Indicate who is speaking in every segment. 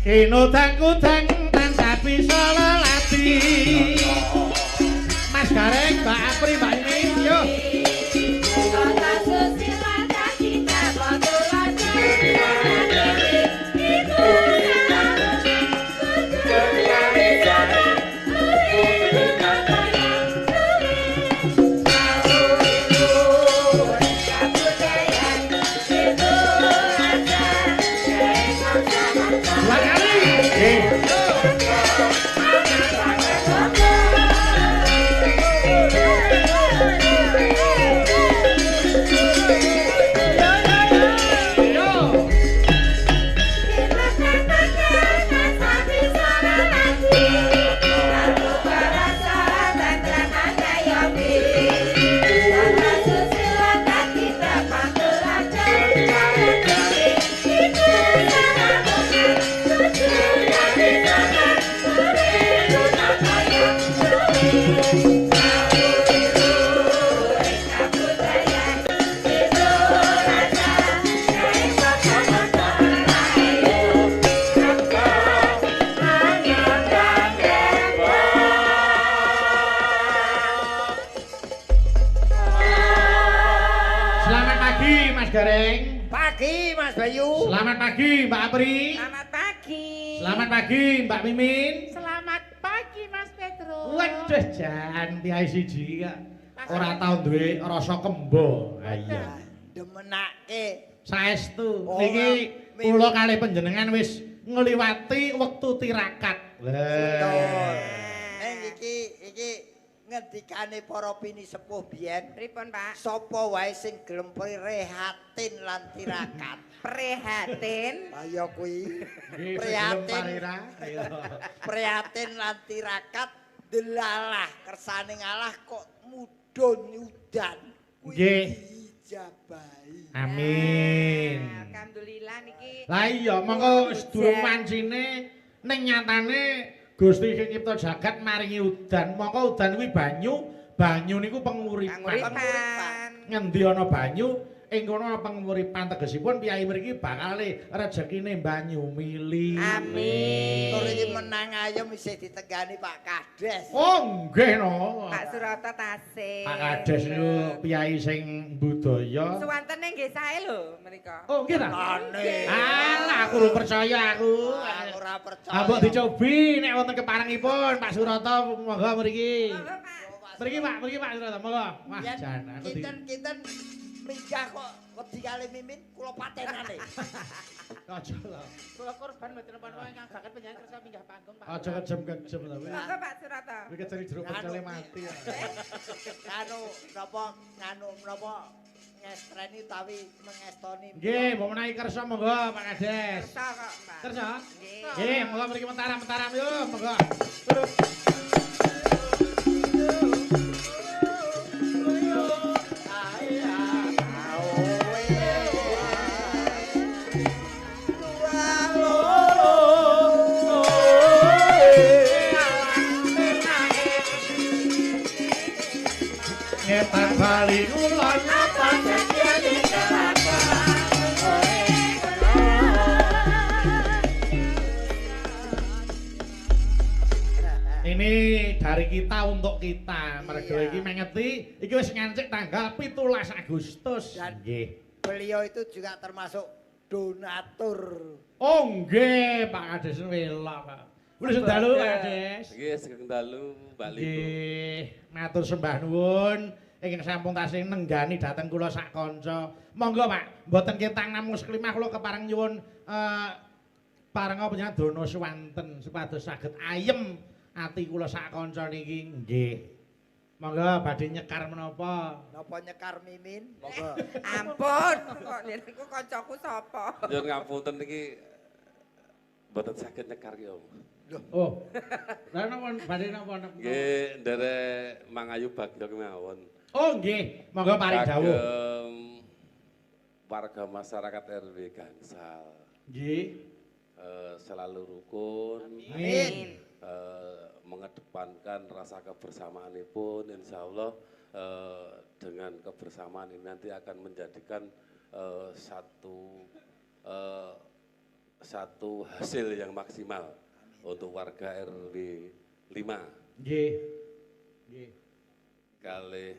Speaker 1: Kinudang-kudang tansah bisa lelati. Mas Gareng, Mbak Apri, Mbak Mimin, yo. Dua kali. Yo. Selamat pagi Mas Gareng.
Speaker 2: Pagi Mas Bayu.
Speaker 1: Selamat pagi Mbak Apri.
Speaker 3: Selamat pagi.
Speaker 1: Selamat pagi Mbak Mimin.
Speaker 3: Selamat pagi Mas Petro.
Speaker 1: Waduh jan piyai siji kok ora tau duwe rasa kembo. Ha iya.
Speaker 2: Demenake.
Speaker 1: Saestu
Speaker 2: Ora,
Speaker 1: niki
Speaker 2: Mimin.
Speaker 1: kula kalih panjenengan wis ngliwati wektu tirakat.
Speaker 2: Betul. Ning iki iki ngendikane para pinisepuh biyen,
Speaker 3: Pripun Pak?
Speaker 2: sapa wae sing gelem prihatin lan tirakat.
Speaker 3: Prihatin.
Speaker 2: Ayo kuwi.
Speaker 1: Nggih,
Speaker 2: Prihatin.
Speaker 1: parira. Iya.
Speaker 2: Prihatin lan tirakat delalah kersane ngalah kok mudhun udan. Kuwi
Speaker 1: Nggih.
Speaker 2: diijabahi.
Speaker 1: Amin.
Speaker 3: Alhamdulillah niki.
Speaker 1: Lah iya, monggo sedurung wancine ning nyatane Gusti sing nyipta jagat maringi udan. Mongko udan kuwi banyu, banyu niku penguripan.
Speaker 3: Panguripan.
Speaker 1: Ngendi ana banyu, ing kono ana penguripan, tegesipun piyai mriki bakale rejekine banyu mili.
Speaker 3: Amin.
Speaker 2: Tur iki menang ayem isih ditenggani Pak Kades.
Speaker 1: Oh, nggih no.
Speaker 3: Pak Surata tasih.
Speaker 1: Pak Kades niku piyai sing budaya.
Speaker 3: Suwantene nggih sae lho menika.
Speaker 1: Oh, nggih ta?
Speaker 2: Ane.
Speaker 1: Alah, aku ora percaya aku.
Speaker 2: Aku ora percaya.
Speaker 1: Ah, mbok dicobi nek wonten keparengipun Pak Surata monggo mriki.
Speaker 3: Monggo Pak.
Speaker 1: Mriki Pak, mriki Pak Surata, monggo. Wah,
Speaker 2: Yen
Speaker 1: jan aku di
Speaker 2: kinten-kinten minggah kok wedi kali Mimin kula patenane.
Speaker 1: aja lho.
Speaker 4: Kula korban mboten napa-napa ingkang saged panjenengan kersa minggah panggung Pak.
Speaker 1: Aja kejem-kejem to kuwi.
Speaker 3: Monggo Pak Surata.
Speaker 1: Kuwi keceri jeruk pecele mati.
Speaker 2: Anu napa nganu napa ngestreni utawi mengestoni.
Speaker 1: Nggih, mbok menawi kersa monggo Pak Kades.
Speaker 3: Kersa kok Pak.
Speaker 1: Kersa?
Speaker 3: Nggih.
Speaker 1: Nggih, monggo mriki mentaram-mentaram yo, monggo. Ngetan bali kula napa Ini dari kita untuk kita. Mergo iki mengeti iki wis ngancik tanggal 17 Agustus.
Speaker 2: Dan-
Speaker 1: Nggih.
Speaker 2: Beliau itu juga termasuk donatur.
Speaker 1: Oh nggih, Pak Kades welok, Pak. Wis dalu Pak Kades.
Speaker 5: Nggih, sugeng dalu Mbak Liku.
Speaker 1: Nggih, matur sembah nuwun ingkang sampun tasih nenggani dhateng kula sak kanca. Monggo Pak, mboten ketang namung seklimah kula kepareng nyuwun parenga panjenengan dana swanten supados saged ayem ati kula sak kanca niki. Nggih. Monggo badhe nyekar menapa?
Speaker 2: Napa nyekar Mimin? Monggo.
Speaker 3: Ampun, kok niku kancaku sapa?
Speaker 5: Nyuwun ngapunten niki mboten saged nyekar ki, Om.
Speaker 1: Oh. Lah napa badhe napa?
Speaker 5: Nggih, nderek mangayu bagya kemawon.
Speaker 1: Oh nggih, monggo paring dawuh.
Speaker 5: Kagem warga masyarakat RW Gangsal.
Speaker 1: Nggih.
Speaker 5: Selalu rukun.
Speaker 1: Amin.
Speaker 5: Mengedepankan rasa kebersamaanipun, insya Allah dengan kebersamaan ini nanti akan menjadikan satu satu hasil yang maksimal untuk warga RW 5.
Speaker 1: Nggih. Nggih.
Speaker 5: Kalih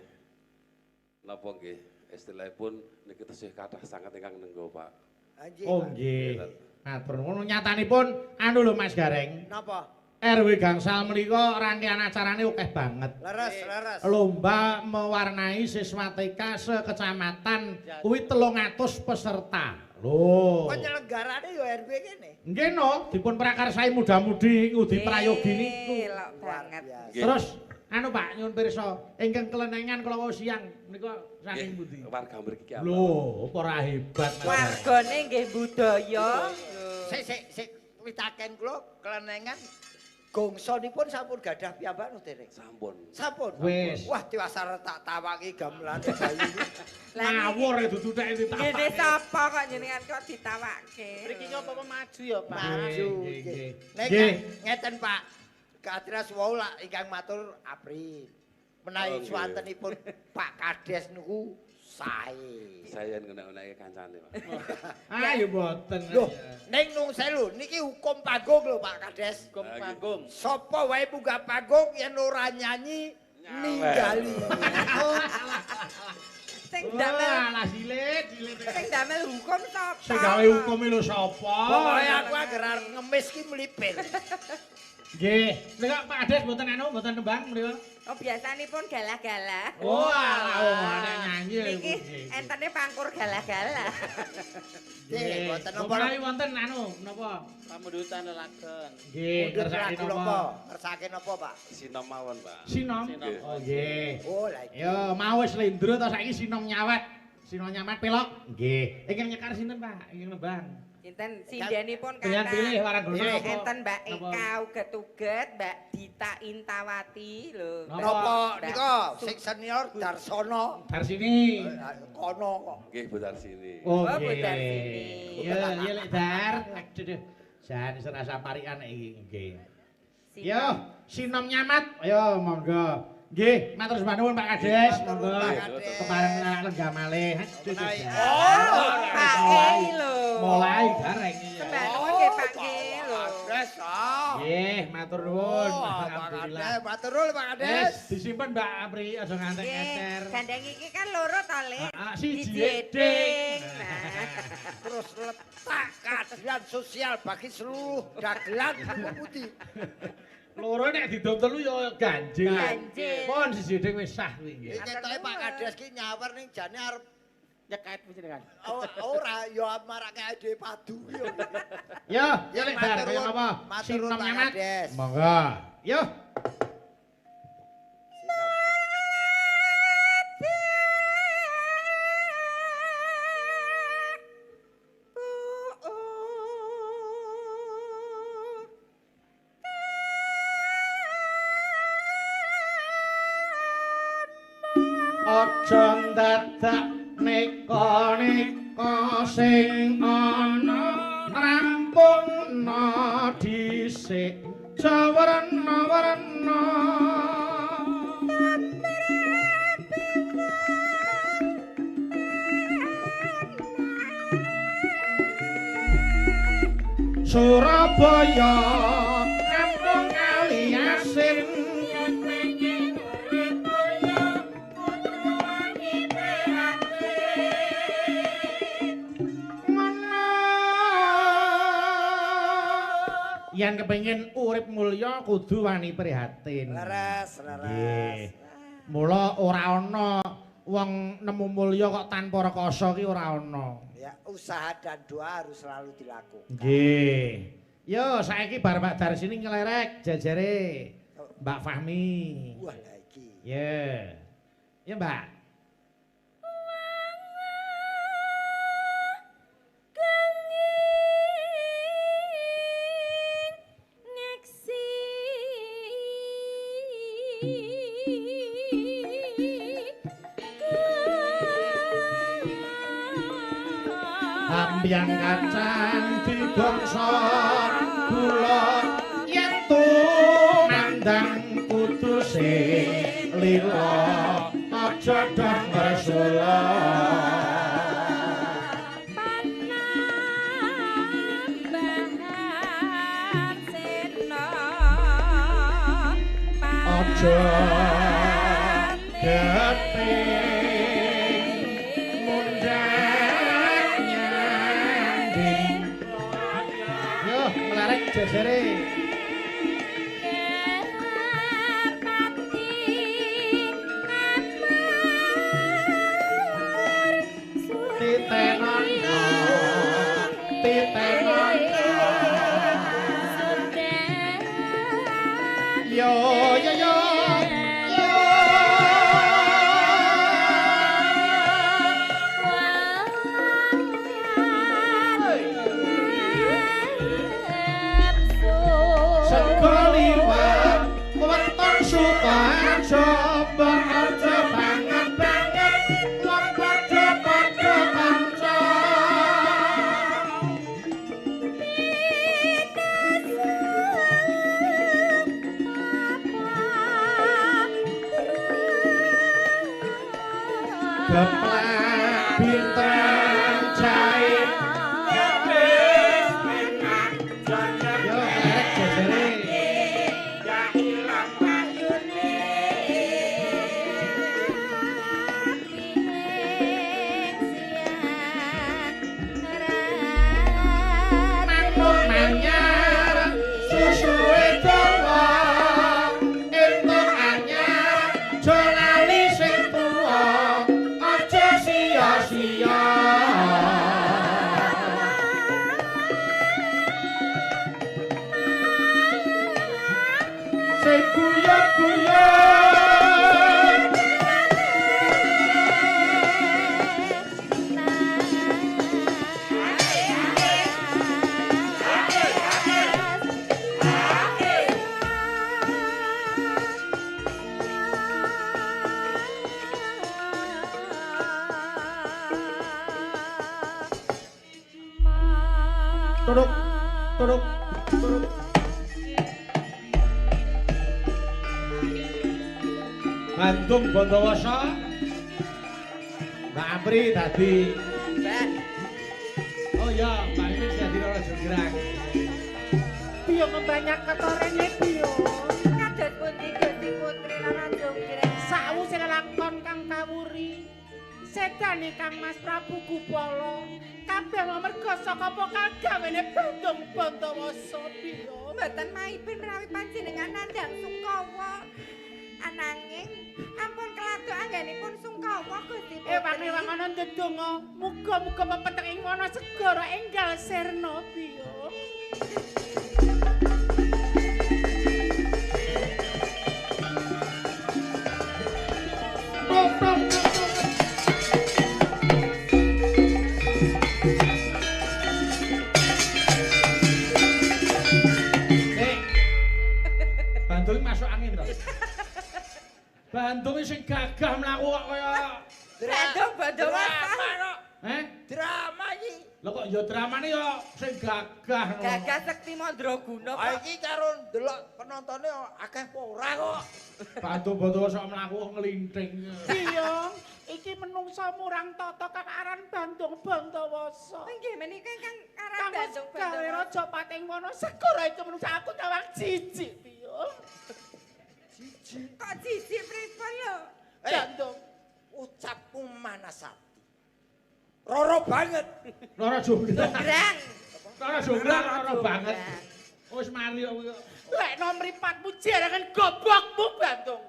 Speaker 5: napa nggih istilahipun niki tesih kathah sanget ingkang nenggo, Pak.
Speaker 1: Oh nggih. Matur nuwun nyatanipun anu lho Mas Gareng.
Speaker 2: Napa?
Speaker 1: RW Gangsal menika rangkaian acarane akeh banget.
Speaker 2: Leres, leres.
Speaker 1: Lomba mewarnai siswa TK sekecamatan kuwi 300 peserta. Lho.
Speaker 2: Penyelenggarane ya RW kene.
Speaker 1: Nggih no, dipun prakarsai muda-mudi ngudi prayogi niku.
Speaker 3: Elok banget.
Speaker 1: Terus anu Pak nyuwun pirsa, ingkang kelenengan kala wau siang menika saking pundi?
Speaker 5: Warga mriki ki.
Speaker 1: Lho, apa ora hebat Mas.
Speaker 3: Wargane nggih budaya.
Speaker 2: Sik sik sik pitaken kula kelenengan gongsonipun sampun gadah piyambak no dereng?
Speaker 5: Sampun.
Speaker 2: Sampun.
Speaker 1: Wis.
Speaker 2: Wah tiwasar tak tawangi gamelane bayi.
Speaker 1: Ngawur dudu tek ditawake.
Speaker 3: Ngene sapa kok jenengan kok ditawake?
Speaker 4: Mriki ki apa-apa maju ya, Pak.
Speaker 2: Maju. Nggih. Nek ngeten Pak. Katras wau lak ingkang matur April. Menawi swantenipun Pak Kades niku sae.
Speaker 5: Saya ngenek-ngeneke kancane, Pak.
Speaker 1: Ayo mboten.
Speaker 2: Lho, ning nung selu niki hukum panggung lho Pak Kades.
Speaker 4: Hukum panggung.
Speaker 2: Sapa wae munggah panggung yen ora nyanyi ninggali.
Speaker 3: Sing damel
Speaker 1: alah silit, silit.
Speaker 3: Sing damel hukum sapa?
Speaker 1: Sing gawe hukum lho sapa?
Speaker 2: Pokoke aku anggere arep ngemis ki mlipir.
Speaker 1: Nggih, menika Pak Kades mboten anu, mboten nembang menika.
Speaker 3: Oh, biasanipun galah-galah.
Speaker 1: Oh, alah oh, nek nyanyi
Speaker 3: niki entene pangkur galah-galah.
Speaker 2: Nggih, mboten napa.
Speaker 1: Menawi wonten anu menapa?
Speaker 4: Pamundutan lelagon.
Speaker 1: Nggih, ngersake napa?
Speaker 2: Ngersake napa, Pak?
Speaker 5: Sinom mawon, Pak.
Speaker 1: Sinom? Oh, nggih.
Speaker 2: Oh, lha iki.
Speaker 1: Yo, mau wis lendro to saiki sinom nyawat. Sinom nyamat pelok. Nggih. Ingkang nyekar sinten, Pak? Ingkang nembang.
Speaker 3: Sinten sindenipun kathah.
Speaker 1: Pilih waranggana.
Speaker 3: Enten Mbak Eka uget-uget, Mbak Dita Intawati lho.
Speaker 2: Napa nika sing senior Darsono?
Speaker 1: Darsini.
Speaker 2: Kono kok.
Speaker 5: Nggih, Bu Darsini.
Speaker 1: Oh,
Speaker 3: Bu Darsini.
Speaker 1: Iya, iya lek Dar. Aduh. Jan serasa parikan iki nggih. Yo, sinom nyamat. Ayo monggo. Nggih, matur sembah nuwun Pak Kades. Monggo. Kepareng lenggah malih.
Speaker 3: Oh, Pak E lho.
Speaker 1: Mulai gareng iki.
Speaker 3: Sembah nuwun nggih Pak nggih lho.
Speaker 2: Kades.
Speaker 1: Nggih, matur nuwun. Alhamdulillah.
Speaker 2: Matur nuwun Pak Kades.
Speaker 1: Disimpen Mbak Apri aja ngantek ngecer.
Speaker 3: Gandeng iki kan loro to, Lek.
Speaker 1: Siji eding.
Speaker 2: Terus letak keadilan sosial bagi seluruh dagelan putih.
Speaker 1: Loro nek didom telu ya ganjil.
Speaker 3: Ganjil.
Speaker 1: Pon siji eding wis sah kuwi nggih.
Speaker 2: Iki ketoke Pak Kades ki nyawer ning jane arep
Speaker 4: nyekait panjenengan.
Speaker 2: Ora ya marake dhewe padu yo.
Speaker 1: Yo, yo lek Dar kaya napa? Sinom nyamat. Monggo. Yo. Aja ndadak neka-neka sing ana rampungna dhisik jawerna-werna Surabaya rampung kali asin. Yen kepengin urip mulya kudu wani prihatin.
Speaker 2: Leres, leres.
Speaker 1: Mula ora ana wong nemu mulya kok tanpa rekoso ki ora ana.
Speaker 2: Ya, usaha dan doa harus selalu dilakukan.
Speaker 1: Nggih. Yo, saiki bar Pak Darsini nglerek jajare Mbak Fahmi.
Speaker 2: Wah, lha iki.
Speaker 1: Ya. Ya, Mbak. Ambyang kacang digongso kula yen tumandang kudu sing lila aja dong ngresula. Aja gething mundhak nyanding. Yo melarek jejere. Titenono, titenono. Yo yo yo yo. Sego liwat weton Sukoharjo mbok aja banget banget wong padha padha kanca. Geplak bintang jahit yo erek jejere. Manuk manyar susuwe dawa entuk anyar aja lali sing tuwa aja sia-sia. Sing guyon-guyon turuk turuk turuk. Bandung Bondowoso Mbak Apri dadi
Speaker 3: Mbak.
Speaker 1: Oh iya, Mbak Imin dadi Roro Jonggrang.
Speaker 4: Biyo banyak ketorene biyo.
Speaker 3: Kados pundi Gusti Putri Roro Jonggrang?
Speaker 4: Sawuse lelakon kang kawuri, sedane Kang Mas Prabu Gupala, kabeh merga saka pokal gawene Bandung Bondowoso biyo.
Speaker 3: Mboten maipin menawi panjenengan nandhang sungkawa. Ananging ampun keladuk anggenipun sungkawa Gusti Putri.
Speaker 4: Ewang-ewang ana ndedonga, muga-muga pepeteng ing wana segara enggal sirna biyo.
Speaker 1: Tuk tuk tuk tuk. Nek Bandung masuk angin to. Bandung sing gagah mlaku kok kaya
Speaker 3: Bandung Bondowoso.
Speaker 1: Eh?
Speaker 2: Drama iki.
Speaker 1: Lho kok ya dramane ya sing gagah ngono.
Speaker 3: Gagah sekti mandraguna
Speaker 2: Ah
Speaker 3: kok.
Speaker 2: iki karo ndelok penontone akeh apa ora kok.
Speaker 1: Bandung Bondowoso mlaku kok nglinting.
Speaker 4: Biyo, iki menungsa murang tata kang aran Bandung Bondowoso.
Speaker 3: Nggih menika ingkang aran
Speaker 4: Kang Mas
Speaker 3: Bandung
Speaker 4: gawe
Speaker 3: Bondowoso.
Speaker 4: raja pating wana segara iki menungsa aku tawang jijik biyo.
Speaker 2: Jijik.
Speaker 3: Kok jijik pripun lho?
Speaker 2: Eh,
Speaker 4: Bandung.
Speaker 2: ucapmu manasati. Roro banget.
Speaker 1: Roro Jonggrang.
Speaker 3: Jonggrang.
Speaker 1: Roro Jonggrang roro banget. Wis mari kok kuwi.
Speaker 4: Lekno mripatmu jerengen gobokmu Bandung.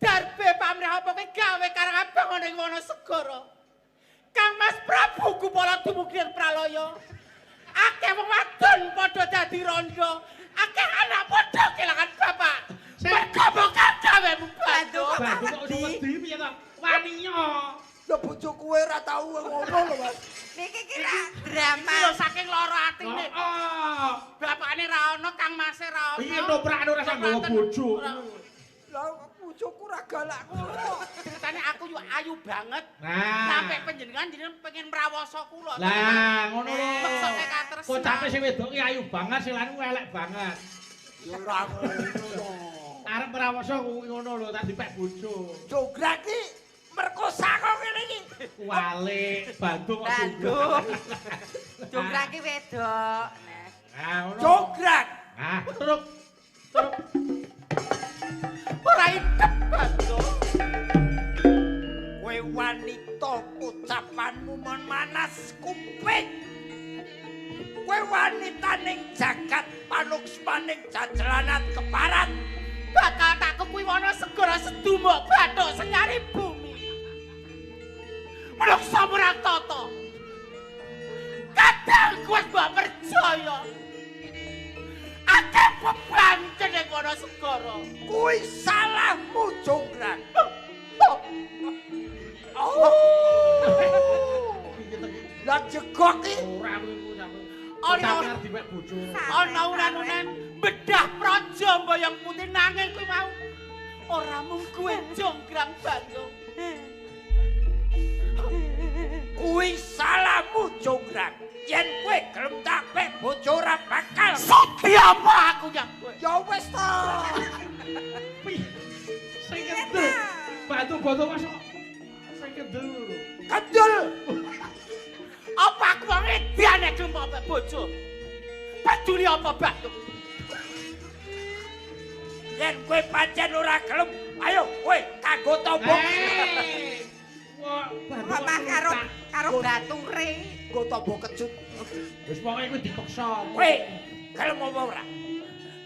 Speaker 4: Darbe pamrih apa kowe gawe karang abang ana ing wana segara. Kang Mas Prabu Gupala dumugi ing pralaya. Akeh wong wadon padha dadi rondo, akeh anak padha kelangan bapak. Mergo bokal gawemu Bandung.
Speaker 1: Bandung kok iso wedi piye to? Waniya.
Speaker 2: Lho bojoku ora tau ngono lho, Mas.
Speaker 3: Niki kira drama.
Speaker 4: Iki lho saking lara atine.
Speaker 1: Heeh.
Speaker 4: Bapakne ra ono, Kang Mase ra ono.
Speaker 1: Iki ketoprak ora sak nggawa bojo.
Speaker 2: Lah bojoku ora galak ngono.
Speaker 4: Ceritane aku yo ayu banget.
Speaker 1: Nah.
Speaker 4: Sampai panjenengan jenengan pengen mrawasa kula.
Speaker 1: Lah ngono lho.
Speaker 4: Maksudnya katresnan.
Speaker 1: Kocape sing wedok ki ayu banget, sing lanang elek banget.
Speaker 2: Ya ora ngono to.
Speaker 1: Arep mrawasa kuwi ngono lho, tak dipek bojo.
Speaker 2: Jonggrang ki merkosa kok ngene iki.
Speaker 1: Wale Bandung kok
Speaker 3: Bandung. Jonggrang ki wedok. Nah.
Speaker 1: Nah, ngono.
Speaker 2: Jonggrang.
Speaker 1: Nah, terus. Terus.
Speaker 2: Yusmaning jajelanat keparat.
Speaker 4: Bakal tak kuwi wana segara sedumuk bathuk senyari bumi. Menungsa murang tata. Kadang kuwi mbok percaya. Akeh beban jeneng wana segara.
Speaker 2: Kuwi salahmu, Jonggrang. Oh. Lah jegok iki
Speaker 1: ora kuwi sampe.
Speaker 4: Ana
Speaker 1: diwek bojo.
Speaker 4: Ana unan-unan bedah praja mboyong putih nanging kuwi mau ora mung kuwe Jonggrang Bandung.
Speaker 2: Kuwi salahmu, Jonggrang. Yen kowe gelem tak pek bojo ora bakal
Speaker 4: sudi apa aku nyang kowe.
Speaker 2: Ya wis to.
Speaker 1: Sing kendel. Batu-batu wis sing kendel lho.
Speaker 2: Kendel.
Speaker 4: Apa aku wong edan nek gelem pek bojo? Peduli apa Bandung?
Speaker 2: Yen kowe pancen ora gelem, ayo kowe kanggo tombo.
Speaker 1: Wah,
Speaker 3: karo karo bature.
Speaker 2: Nggo tombo kecut.
Speaker 1: Wis pokoke kuwi dipeksa.
Speaker 2: Kowe gelem apa ora?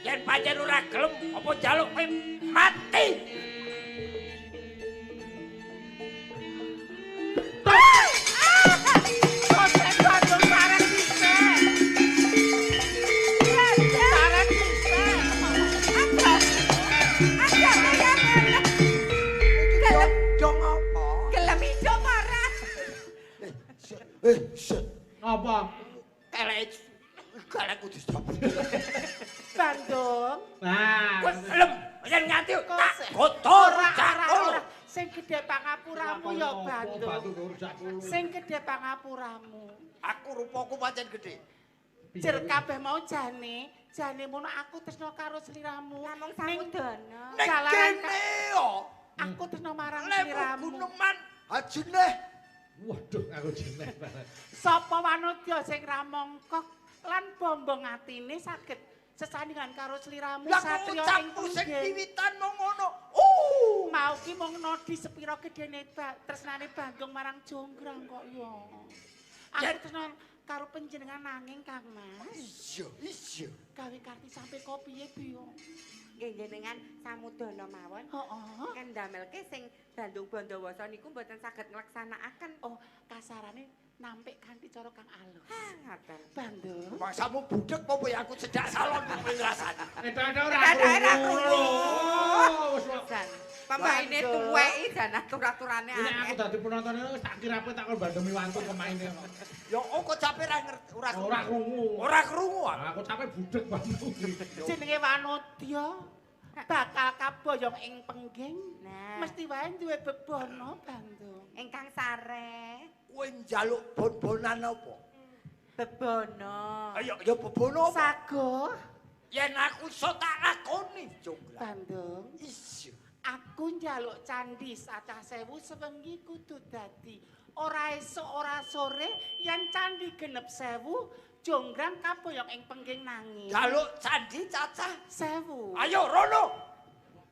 Speaker 2: Yen pancen ora gelem, apa njaluk kowe mati?
Speaker 1: Apa?
Speaker 2: Kelek kelek kudu stop.
Speaker 4: Bandung.
Speaker 1: Nah,
Speaker 2: kowe gelem yen nganti tak gotor
Speaker 4: ora. Sing gedhe pangapuramu ya Bandung. Sing gedhe pangapuramu.
Speaker 2: Aku rupaku pancen gedhe.
Speaker 4: Jer kabeh mau jane, jane mono aku tresno karo sliramu.
Speaker 3: Namung samudana.
Speaker 2: Ning kene yo.
Speaker 4: Aku tresno marang sliramu.
Speaker 2: Guneman hajine.
Speaker 1: Waduh, aku jeneh banget.
Speaker 4: Sapa wanodya sing ramangka lan bombong atine saged sesandingan karo sliramu satriya ing
Speaker 2: sing wiwitan mung ngono.
Speaker 4: Mau ki mung nodi sepira gedene tresnane Bandung marang Jonggrang kok ya. Aku tresno karo panjenengan nanging Kang Mas.
Speaker 2: Iya, iya.
Speaker 4: Gawe karti sampe kopiye piye?
Speaker 3: Nggih jenengan samudana mawon.
Speaker 4: Heeh.
Speaker 3: Kan ndamelke sing Bandung Bandawasa niku mboten saged nglaksanakaken.
Speaker 4: Oh, kasarane nampik kanthi cara kang alus.
Speaker 3: Ha, ngaten.
Speaker 4: Bandung.
Speaker 2: Mangsamu budhek apa ya aku cedak salon kuwi ngrasani.
Speaker 1: Etok-etok ora krungu. Wis
Speaker 3: jan. Pemaine tuweki jan atur-aturane
Speaker 1: akeh. Nek aku dadi penontone wis tak kira tak kon Bandung miwantu pemaine kok.
Speaker 2: Ya kok cape ora ngerti ora
Speaker 1: krungu.
Speaker 2: Ora krungu
Speaker 1: aku cape budhek Bandung.
Speaker 4: Jenenge wanodya bakal kaboyong ing pengging. Mesti wae duwe bebana Bandung.
Speaker 3: Ingkang sare.
Speaker 2: Kowe njaluk bon-bonan apa?
Speaker 3: Bebana.
Speaker 2: Ayo ya bebana apa?
Speaker 4: Sago.
Speaker 2: Yen aku iso tak lakoni, Jonggrang.
Speaker 4: Bandung.
Speaker 2: Iya.
Speaker 4: Aku njaluk candhi sacah sewu sewengi kudu dadi. Ora esuk ora sore yen candhi genep 1000, Jonggrang kaboyong ing pengging nangis.
Speaker 2: Njaluk candhi cacah
Speaker 4: 1000.
Speaker 2: Ayo rono.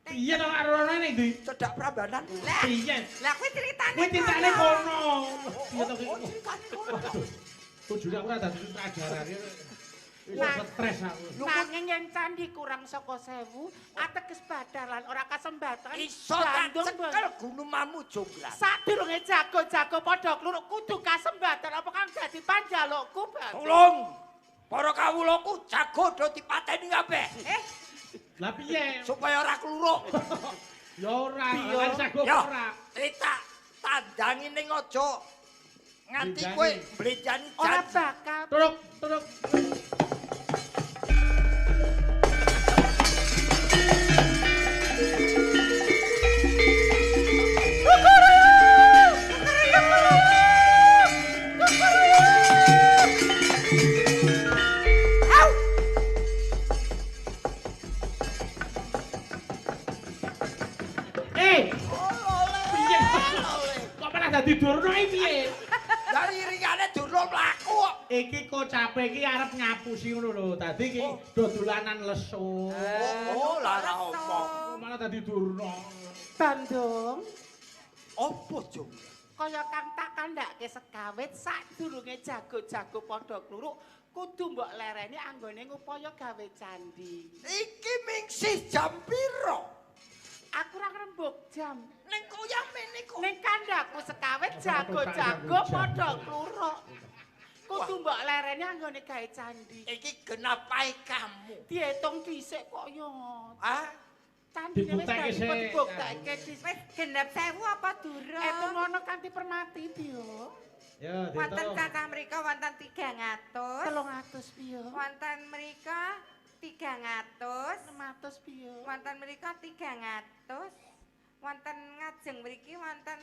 Speaker 1: Piye to karo rono ning ndi?
Speaker 2: Cedhak Prambanan.
Speaker 1: Piye?
Speaker 3: Lah kuwi critane.
Speaker 1: Kuwi critane kono. Piye to
Speaker 2: kuwi? Critane kono.
Speaker 1: Tujune aku ora dadi sutradara. Wis stres aku.
Speaker 4: Nanging yen candhi kurang saka 1000, ateges badar lan ora kasembatan.
Speaker 2: Iso tak cekel gunumanmu Jonggrang.
Speaker 4: Sadurunge jago-jago padha kluruk kudu kasembatan apa kang dadi panjalukku, Bandung.
Speaker 2: Tulung. Para kawulaku jago do dipateni kabeh.
Speaker 1: Lah piye?
Speaker 2: Supaya ora kluruk.
Speaker 1: Ya ora, lan sago ora.
Speaker 2: Cerita tandangi ning aja nganti kowe mblenjani
Speaker 4: janji. Ora bakal.
Speaker 1: Turuk, turuk. Dadi Durna iki piye?
Speaker 2: Lah iringane Durna mlaku kok.
Speaker 1: Iki kocape iki arep ngapusi ngono lho. Dadi iki dodolanan lesu.
Speaker 2: Oh, lah ora omong.
Speaker 1: Malah dadi Durna.
Speaker 4: Bandung.
Speaker 2: Apa, Jong?
Speaker 4: Kaya kang tak kandhake sekawit sadurunge jago-jago padha kluruk Kudu mbok lereni anggone ngupaya gawe candi.
Speaker 2: Iki mingsih jam pira?
Speaker 4: Aku ora ngrembug jam.
Speaker 2: Ning koyo mene kok.
Speaker 4: Ning kandhaku sekawit jago-jago padha kluruk. Kudu mbok lereni anggone gawe candi.
Speaker 2: Iki genapae kamu.
Speaker 4: Diitung dhisik kok ya.
Speaker 2: Ah,
Speaker 4: candine wis dibuktekke dhisik.
Speaker 3: Wis genep 1000 apa durung?
Speaker 4: Etung ana kanthi permati, Biyo.
Speaker 1: Ya,
Speaker 3: wonten cacah mriko wonten 300.
Speaker 4: 300 piye?
Speaker 3: Wonten mriko 300.
Speaker 4: 600 piye?
Speaker 3: Wonten mriko 300. Wonten ngajeng mriki wonten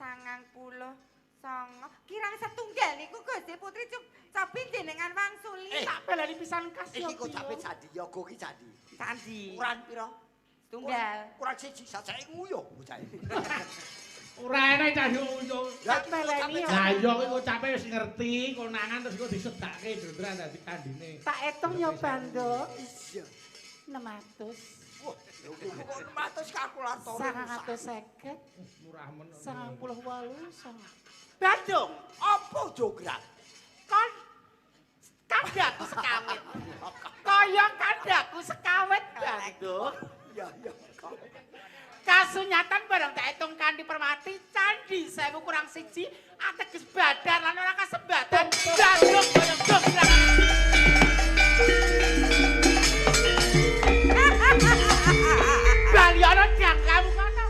Speaker 3: 99. Kirang setunggal niku Gusti Putri cobi jenengan wangsuli.
Speaker 4: Tak baleni pisan kas ya.
Speaker 2: Iki kok cape candi yoga ki candi.
Speaker 3: Candi.
Speaker 2: Kurang pira?
Speaker 3: Setunggal.
Speaker 2: Kurang siji sajake nguyuh bocah.
Speaker 1: Ora enek cah yo.
Speaker 2: Tak baleni.
Speaker 1: Lah iya kuwi kocape wis ngerti konangan terus kok disedake jlundran dadi kandine.
Speaker 4: Tak etung ya Banduk.
Speaker 2: Iya.
Speaker 4: 600.
Speaker 2: Wah, kok 600 kalkulator.
Speaker 4: 950.
Speaker 1: Murah men.
Speaker 4: 98. Bandung,
Speaker 2: apa jograng?
Speaker 4: Kon kandhaku sekawit. Kaya kandhaku sekawit Bandung.
Speaker 2: Iya, iya.
Speaker 4: Kasunyatan barang tak hitung kanthi permati candi 1000 kurang 1 ateges badar lan ora kasembatan. Bandung kaya jograng. Bali ana jangkamu kono.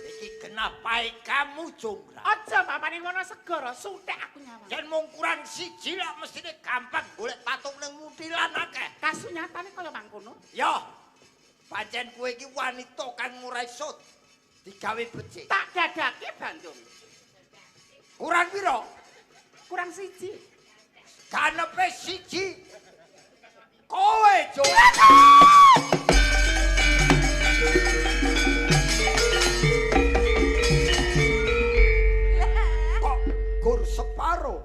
Speaker 2: Iki kenapae kamu jograng?
Speaker 4: Aja papane ngono segara suthek aku nyawang.
Speaker 2: Yen mung kurang siji lak mestine gampang golek patung ning mutilan akeh.
Speaker 4: Kasunyatane kaya mangkono.
Speaker 2: Ya. Pancen kowe iki wanita kang ora iso digawe becik.
Speaker 4: Tak dadake Bandung.
Speaker 2: Kurang pira?
Speaker 4: Kurang siji.
Speaker 2: Kanepe siji. Kowe jograng. Kok gur separo?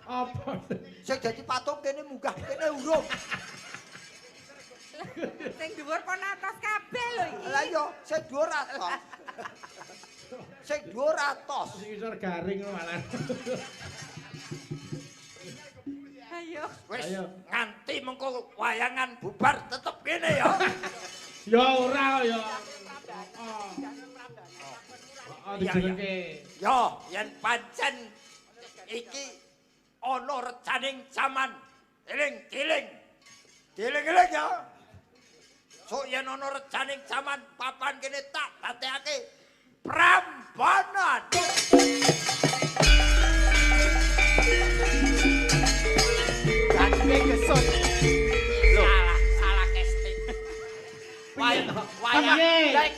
Speaker 1: Apa?
Speaker 2: Sing dadi patung kene munggah kene urung.
Speaker 3: Sing dhuwur pon atos kabeh lho iki.
Speaker 2: Lah iya, sing dhuwur atos. Sing dhuwur atos.
Speaker 1: Sing isor garing ngono malah.
Speaker 3: Ayo.
Speaker 2: Wis nganti mengko wayangan bubar tetep kene ya.
Speaker 1: Ya ora kok ya. Heeh, dijenengke.
Speaker 2: Ya, yen pancen iki ana recaning jaman. Eling-eling. Dieling-eling ya. Sok yen ana recaning jaman papan kene tak dadekake Prambanan.
Speaker 4: Gandhe gesut.
Speaker 2: Salah, salah casting. Wayang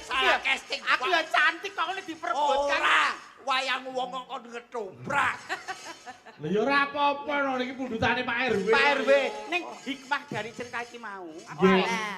Speaker 2: salah casting.
Speaker 4: Aku ya cantik kok ngene diperebutkan.
Speaker 2: Ora, wayang wong kok kon ngetoprak.
Speaker 1: Lha ya ora apa-apa no niki pundhutane Pak RW.
Speaker 4: Pak RW, ning hikmah dari cerita iki mau,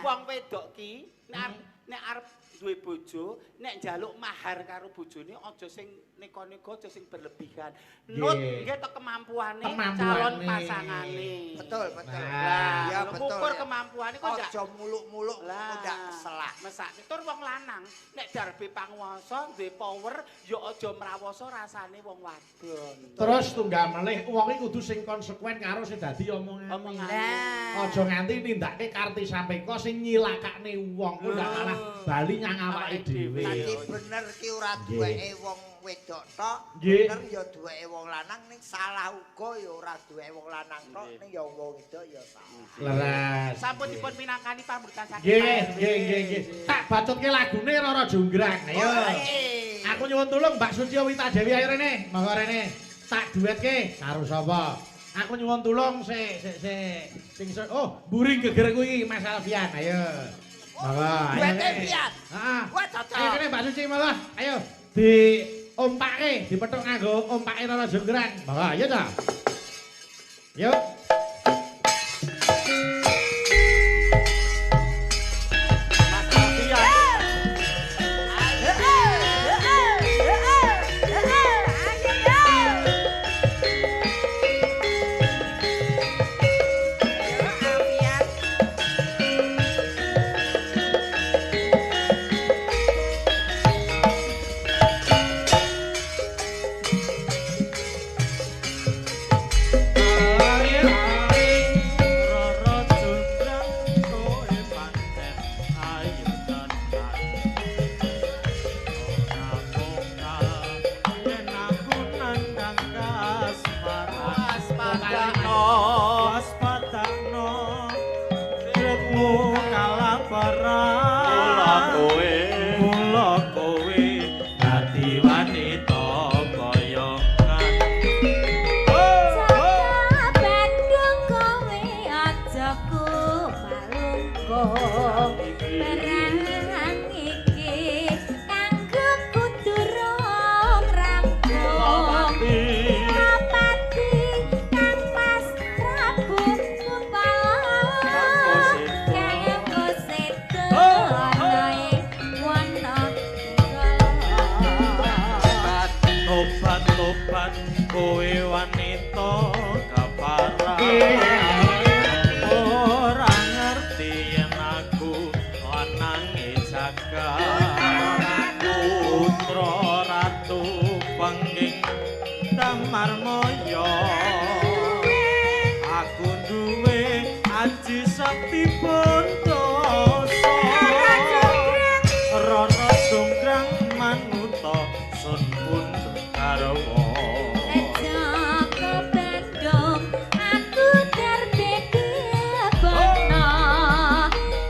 Speaker 4: wong wedok ki nek arep duwe bojo, nek njaluk mahar karo bojone aja sing neko-neko, aja sing berlebihan. Nut nggih to kemampuane calon pasangane.
Speaker 2: Betul, betul.
Speaker 4: Lah,
Speaker 2: ya betul.
Speaker 4: Ukur kemampuane kok
Speaker 2: aja muluk-muluk ndak keselak.
Speaker 4: Mesake tur wong lanang nek darbe panguwasa duwe power ya aja mrawasa rasane wong wadon.
Speaker 1: Terus tunggal melih wong iki kudu sing konsekuen karo sing dadi omongane. Aja nganti nindakake karti sampeka sing nyilakakne wong kok ndak malah bali nyang awake dhewe.
Speaker 2: Dadi bener ki ora duweke wong wedok tok, bener ya duweke wong lanang ning salah uga ya ora duweke wong lanang tok ning ya wong wedok ya salah.
Speaker 1: Leres.
Speaker 4: Sampun dipun minangkani pamrutan saking.
Speaker 1: Nggih, nggih, nggih, nggih. Tak bacutke lagune Rara Jonggrang. Ayo. Aku nyuwun tulung Mbak Suci Wita Dewi ayo rene, monggo rene. Tak duetke karo sapa? Aku nyuwun tulung sik sik sik sing oh, mburi geger kuwi Mas Alfian. Ayo. Monggo.
Speaker 2: Duete Fian.
Speaker 1: Heeh.
Speaker 2: Wah, cocok.
Speaker 1: Ayo kene Mbak Suci malah. Ayo diompake, dipethuk nganggo ompake Rara Jonggrang. Monggo, ayo ta. Yuk.
Speaker 4: Mas Alfian.
Speaker 1: Ayo.
Speaker 6: prajuritmu kalah perang. Mula kowe dadi wanita boyongan.
Speaker 3: Jaka Bandung kowe aja kumalungkung. Perang iki kanggo kudu rong rampung. Senopati Kang Mas Prabu Gupala kanggo sedo ana ing wana
Speaker 6: Tobat tobat kowe wanita kaparang. Ora ngerti yen aku lanange jagat. Putra ratu pengging Damarmaya. Aku duwe aji sakti bondoso. Rara jonggrang manuta sun pundhut garwa.
Speaker 3: Jaka Bandung aku darbe bebono.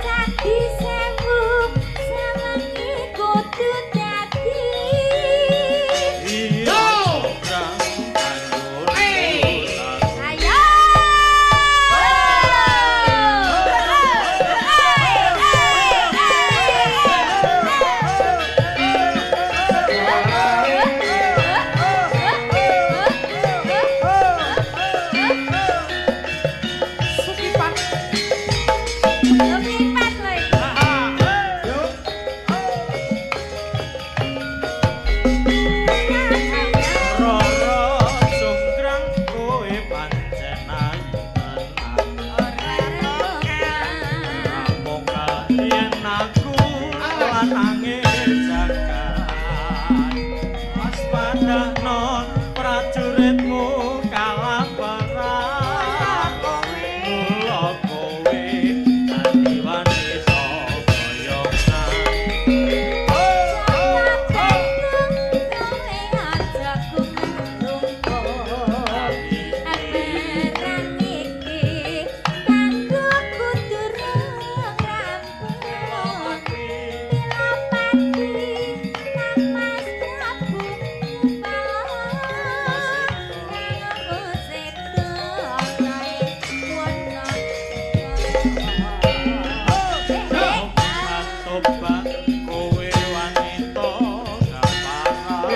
Speaker 3: Candi Sewu sawengi kudu dadi.
Speaker 6: Iya jonggrang banjur
Speaker 3: Ayo.
Speaker 4: Sukipat.
Speaker 3: Sukipat lho iki.
Speaker 6: Rara jonggrang kowe pancen ayu tenan. Namung yen aku lanange jagat. Waspadahno prajuritmu kalah perang. Mula kowe dadi wanita boyongan.
Speaker 3: Jaka Bandung kowe aja kumalungkung. Perang iki kanggo kudu rong rampung. Pilapati Kang Mas Prabu Gupala kanggo sedo ana ing wana.
Speaker 6: Tobat tobat kowe wanita kaparang.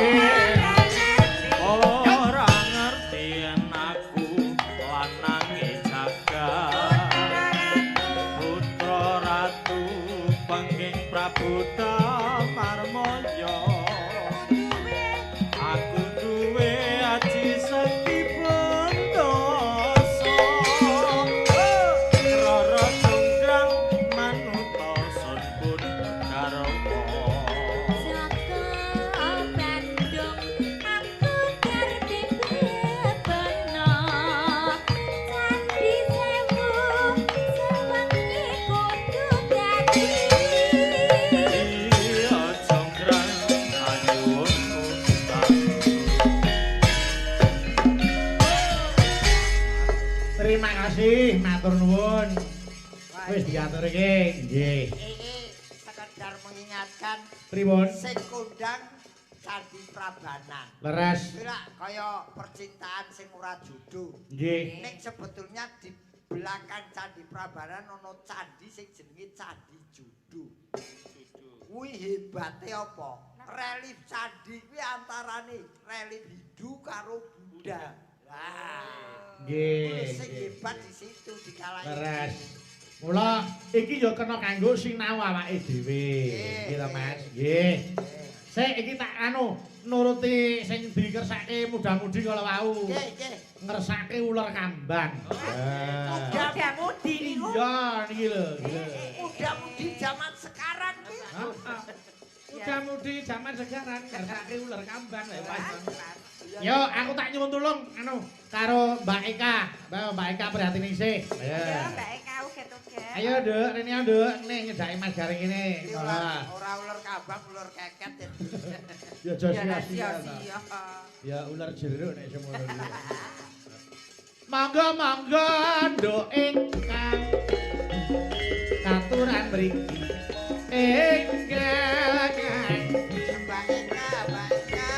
Speaker 6: Ora ngerti yen aku lanange jagat. Putra ratu pengging Prabu Damarmaya. Aku duwe aji sekti bondoso. Rara jonggrang manuta sun pundhut garwa.
Speaker 3: Jaka Bandung aku darbe bebono. Candi Sewu sewengi kudu dadi.
Speaker 6: Iya jonggrang anyuwunku
Speaker 1: Terima kasih, matur nuwun. Wis diaturke, nggih.
Speaker 2: Iki sekedar mengingatkan
Speaker 1: Pripun?
Speaker 2: sing kondang Candi Prambanan.
Speaker 1: Leres.
Speaker 2: Kuwi lak kaya percintaan sing ora jodoh.
Speaker 1: Nggih.
Speaker 2: Ning sebetulnya di belakang Candi Prambanan ana candi sing jenenge Candi Jodoh. Kuwi hebate apa? Relief candi kuwi antarane relief Hindu karo Buddha. Lah,
Speaker 1: Nggih.
Speaker 2: sing hebat di situ dikalahi.
Speaker 1: Leres. Mula iki ya kena kanggo sinau awake dhewe. Nggih ta, Mas? Nggih. Sik iki tak anu nuruti sing dikersake muda-mudi kala wau.
Speaker 2: Nggih, nggih.
Speaker 1: Ngersake uler kambang.
Speaker 4: Muda-mudi niku.
Speaker 1: Iya niki lho, iki lho.
Speaker 2: Muda-mudi zaman sekarang ki.
Speaker 1: Muda-mudi zaman sekarang ngersake uler kambang lho, Mas. Yo, aku tak nyuwun tulung anu karo Mbak Eka. Mbak Eka prihatin isih.
Speaker 3: Ayo Mbak Eka uget-uget.
Speaker 1: Ayo, Nduk, rene Nduk, ngene nyedaki Mas Gareng kene.
Speaker 2: Iki ora uler kambang, uler keket.
Speaker 1: Ya aja
Speaker 4: Ya
Speaker 1: sia-sia.
Speaker 4: sia-sia.
Speaker 1: Ya ular jeruk nek semono iki. Monggo monggo Nduk ingkang mriki enggal kang
Speaker 2: Mbak Eka, Mbak Eka.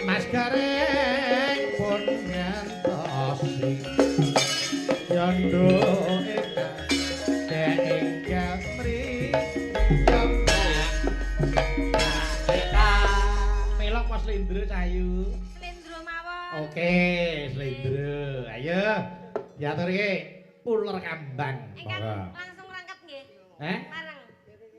Speaker 1: Mas Gareng pun ngantosi yondo Eka dek enggal mriki
Speaker 2: Mbak Eka.
Speaker 1: Pelok pas slendro cayu.
Speaker 3: Slendro mawon.
Speaker 1: Oke, slendro. Ayo diaturke uler kambang.
Speaker 3: Ingkang
Speaker 1: Monggo.
Speaker 3: langsung rangkep nggih.
Speaker 1: Eh?
Speaker 3: Bareng.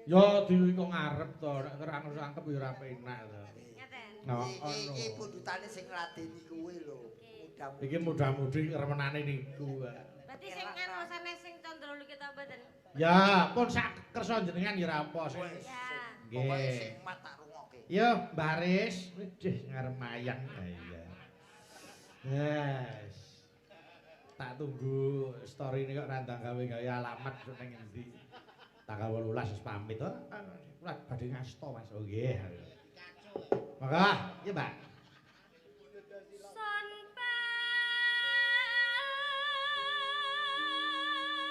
Speaker 1: Ya di kok ngarep to, nek langsung rangkep ya ora penak to.
Speaker 3: Ngaten.
Speaker 1: Nah,
Speaker 2: Iki iki
Speaker 1: ono.
Speaker 2: pundutane sing ngladeni kuwi lho. Mudah-mudahan.
Speaker 1: Iki mudah-mudi remenane niku.
Speaker 3: Berarti sing anu sanes sing Candra Lukita mboten.
Speaker 1: Ya, pun sak kersa jenengan ya ora apa sing.
Speaker 2: Wis.
Speaker 3: Ya.
Speaker 2: Pokoke
Speaker 1: Nggih.
Speaker 2: sing mat tak rungokke.
Speaker 1: Yo, Mbak Aris, wedhih ngarep mayang. Iya. Yes. Tak tunggu story ini kok randang gawe-gawe alamat ning endi. Tanggal 18 wis pamit. Oh, kula badhe ngasto Mas. Oh nggih. Monggo, iya Mbak.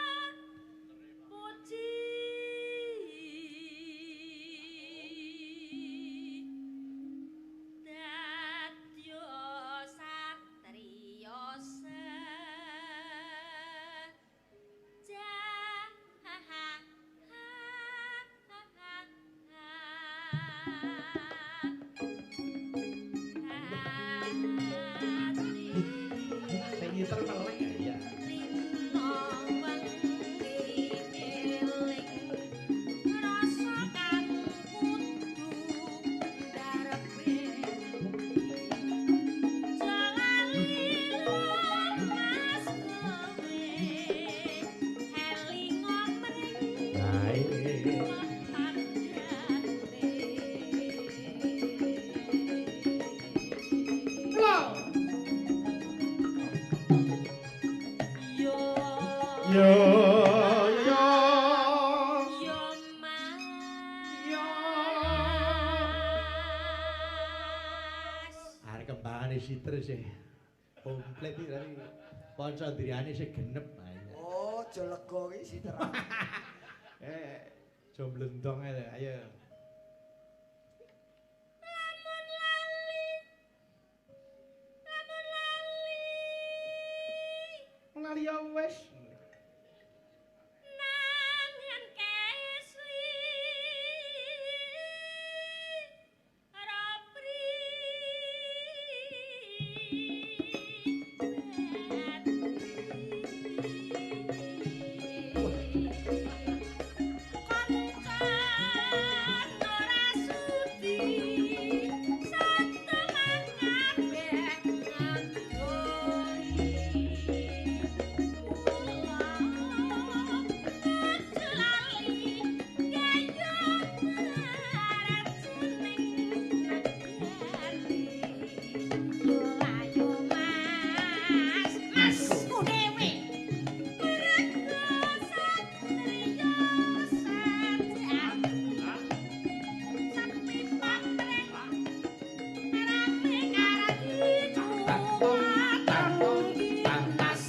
Speaker 3: Son puji dadyo satriya
Speaker 1: Sing ngiter melek ya. Baik. Yo yo
Speaker 3: Yo
Speaker 1: yo.
Speaker 3: Mas.
Speaker 1: Arek kembangane siter sih. Komplit iki tadi. Ponco ndriane sih genep.
Speaker 2: Oh, aja lega iki siteran.
Speaker 1: Eh, aja mlendong ae ayo. Lali ya wis.
Speaker 3: Nangan kesli rapri Koncan ora sudi sateman kabeh ngadoli
Speaker 1: Tas.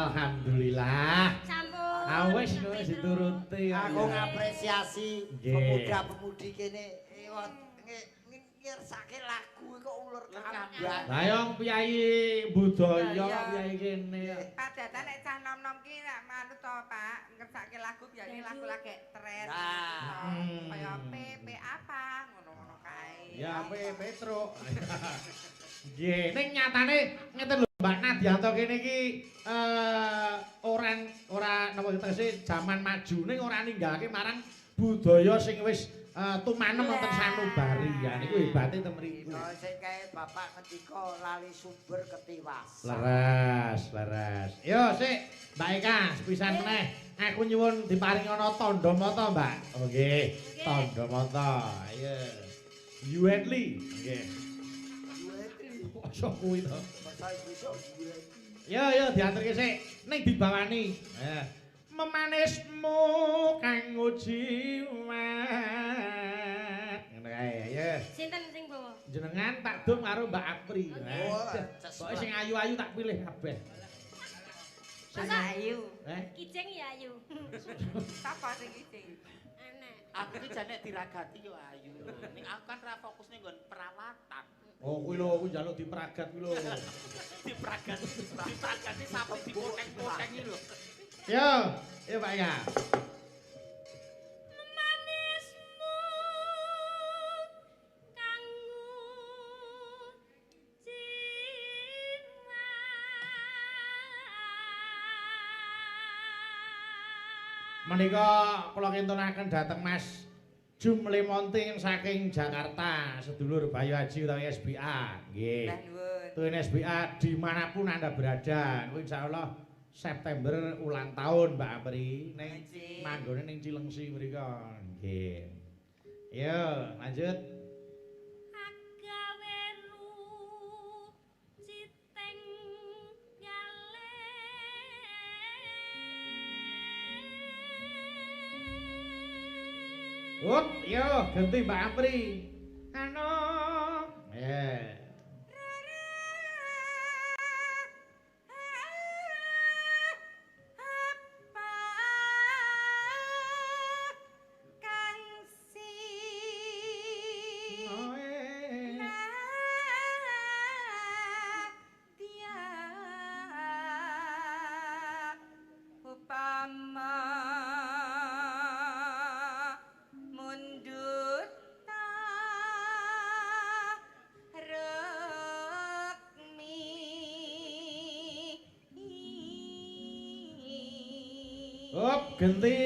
Speaker 1: Alhamdulillah.
Speaker 3: Sampun.
Speaker 1: Ah wis wis dituruti.
Speaker 2: Aku ngapresiasi
Speaker 1: Nggih.
Speaker 2: pemuda-pemudi kene ngersake lagu kok uler kambang.
Speaker 1: Lah yo piyayi budaya
Speaker 3: Iya.
Speaker 1: piyayi kene.
Speaker 3: Padatan nek cah nom-nom ki nek manut to, Pak, ngersake lagu biasane lagu lagi tren.
Speaker 2: Nah.
Speaker 3: Kaya P P apa ngono-ngono kae.
Speaker 1: Ya P Petro. Nggih, ning nyatane ngeten lho Mbak Nadianto kene iki orang ora napa tegese jaman maju ning ora ninggalke marang budaya sing wis tumanem wonten sanubari. Ya niku hebate ten mriku.
Speaker 2: Dina sing kae bapak ngendika lali sumber ketiwasan.
Speaker 1: Leres, leres. Yo sik, Mbak Eka, sepisan meneh. Aku nyuwun diparingana tandha mata, Mbak. Oh nggih, tandha mata. Ayo. Yuenli, nggih.
Speaker 2: Yuetri.
Speaker 1: Kok iso kuwi to?
Speaker 2: Masa iso Yuetri.
Speaker 1: Yo yo diaturke sik. Ning dibawani. Eh. Memanismu kang jiwat. Ngono kae, ayo.
Speaker 7: Sinten sing bawa?
Speaker 1: Jenengan tak dum karo Mbak Apri. Pokoke sing ayu-ayu tak pilih kabeh.
Speaker 3: Sing ayu.
Speaker 1: Eh?
Speaker 7: Kijing ya ayu.
Speaker 3: Sapa sing kijing?
Speaker 7: Anak.
Speaker 4: Aku ki jane diragati yo ayu. Ning aku kan ra fokus ning nggon perawatan.
Speaker 1: Oh kuwi lho, kuwi njaluk dipragat kuwi lho.
Speaker 4: Dipragat. Dipragati sapi dipoteng-poteng iki lho.
Speaker 1: Yo, yo Pak Eka.
Speaker 7: Memanismu kang jiwat.
Speaker 1: Menika kula kintunaken dhateng Mas Jumle Monting saking Jakarta, sedulur Bayu Aji utawi SBA. Nggih. Tuwin SBA dimanapun Anda berada, kuwi insyaallah September ulang tahun Mbak Apri ning manggone ning Cilengsi mriko. Nggih. Yo, lanjut.
Speaker 7: Agawe ruciting gale.
Speaker 1: Up, yo ganti Mbak Apri. Ano.
Speaker 3: Kang si upama mundut rekmi.
Speaker 1: Up, ganti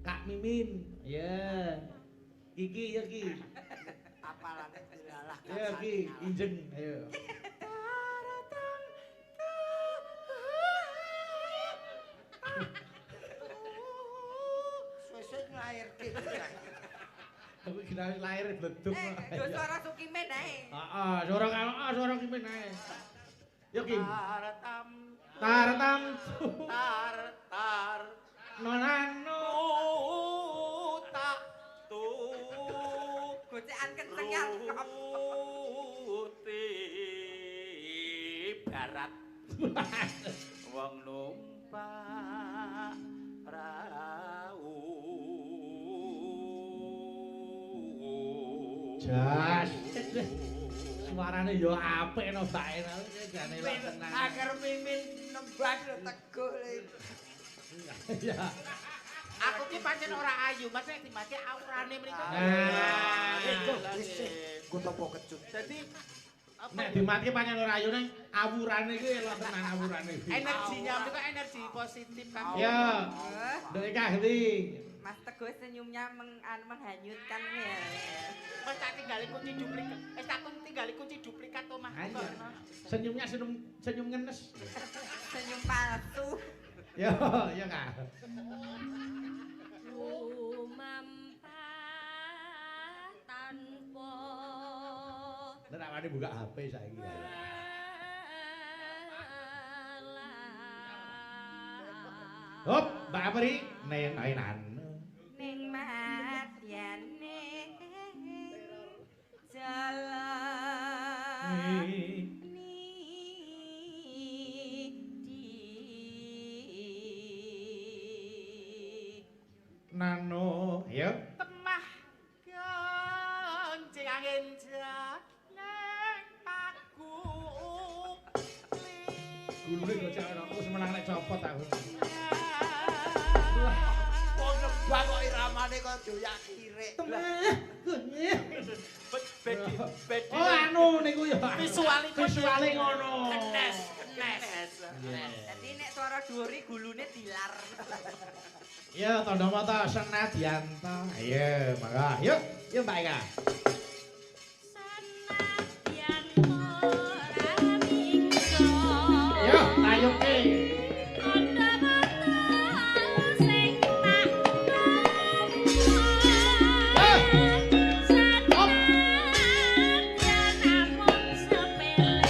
Speaker 1: Kak Mimin. Ya. Iki ya ki.
Speaker 2: Apalane dilalah.
Speaker 1: Ya ki, injeng ayo.
Speaker 2: Suwe-suwe nglairke.
Speaker 1: Aku kira lahir bleduk.
Speaker 3: Eh, yo suara Sukimen ae.
Speaker 1: Heeh, suara suara Kimen ae. Yo Kim.
Speaker 4: Tartam
Speaker 1: Tartam
Speaker 4: tar tar
Speaker 1: nonano
Speaker 4: tak tu
Speaker 3: Gocekan kencengnya.
Speaker 4: Ruti barat wong numpak prau.
Speaker 1: Jas. Suarane yo apik no Mbak Ena jane lho tenang.
Speaker 2: Agar Mimin nembang lho teguh le.
Speaker 1: Ya.
Speaker 4: Aku ki pancen ora ayu, Mas nek dimati aurane mriku.
Speaker 1: Nah,
Speaker 2: Nggo topo kecut.
Speaker 4: Dadi
Speaker 1: nek dimati pancen ora ayu ning awurane iki elok tenan awurane iki.
Speaker 4: Energinya mriku energi positif kan.
Speaker 1: Ya. Nduk Eka ganti.
Speaker 3: Mas Teguh senyumnya menghanyutkan ya.
Speaker 4: Mas tak tinggali kunci duplikat. Wis tak tinggali kunci duplikat omahku kok.
Speaker 1: Senyumnya senyum ngenes.
Speaker 3: Senyum palsu.
Speaker 1: Yo, ya Kak.
Speaker 7: Lumampah tanpa
Speaker 1: Nek awake buka HP saiki. Hop, Mbak Apri, nen-nenan.
Speaker 3: Ning madyane jalan ni di
Speaker 1: nano, ayo.
Speaker 4: Temah gonceng angin jaleng paku.
Speaker 1: Gulune gocek ana, wis menang nek copot aku.
Speaker 2: Wong nembang kok iramane kok doyak kirik.
Speaker 1: Temah gonceng.
Speaker 4: Bedi bedi.
Speaker 1: Oh anu niku ya.
Speaker 4: Visuale
Speaker 1: ngono.
Speaker 4: Kenes, kenes.
Speaker 3: Dadi nek swara dhuwur iki gulune dilar.
Speaker 1: Ya tandha mata Senadyanto. Ayo, mangga. Yuk, yuk Mbak Eka.
Speaker 7: Senadyanto ora minggo.
Speaker 1: Yo, tayuke.
Speaker 7: Tandha mata sing tak
Speaker 1: Eh.
Speaker 7: Senadyan namung sepele.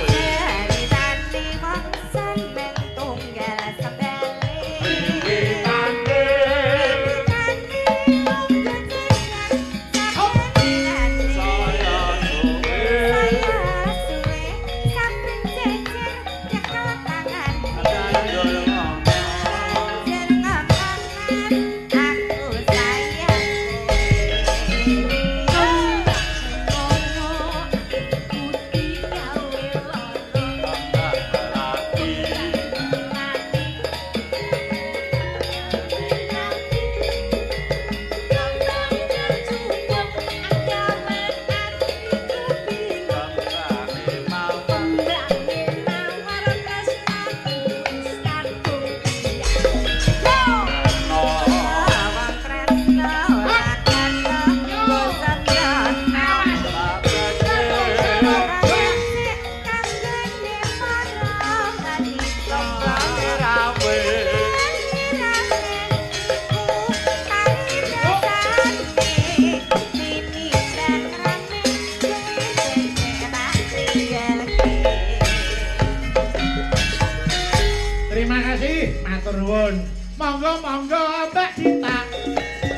Speaker 3: Ceritane wong seneng tunggal sembele.
Speaker 1: Wiwitane.
Speaker 3: Wiwitane mung jejer sabenane.
Speaker 6: Saya suwe.
Speaker 3: Saya suwe saben jejer nyekel tangan.
Speaker 6: Banjur ngomong.
Speaker 3: Banjur ngomongan aku sayang kowe.
Speaker 7: Ngono putih gawe lara.
Speaker 6: Tambah lagi.
Speaker 7: Mati. Kembang kecubung gawe atiku bingung.
Speaker 6: Kembangane mawar.
Speaker 7: Kembange mawar tresnaku wis kadung piyang.
Speaker 6: No.
Speaker 3: Wong tresno ora kena bosen yono. Ora becik kanggone para wanita.
Speaker 6: Kembangane rawe.
Speaker 1: Terima kasih, matur nuwun. Monggo monggo Mbak Dita.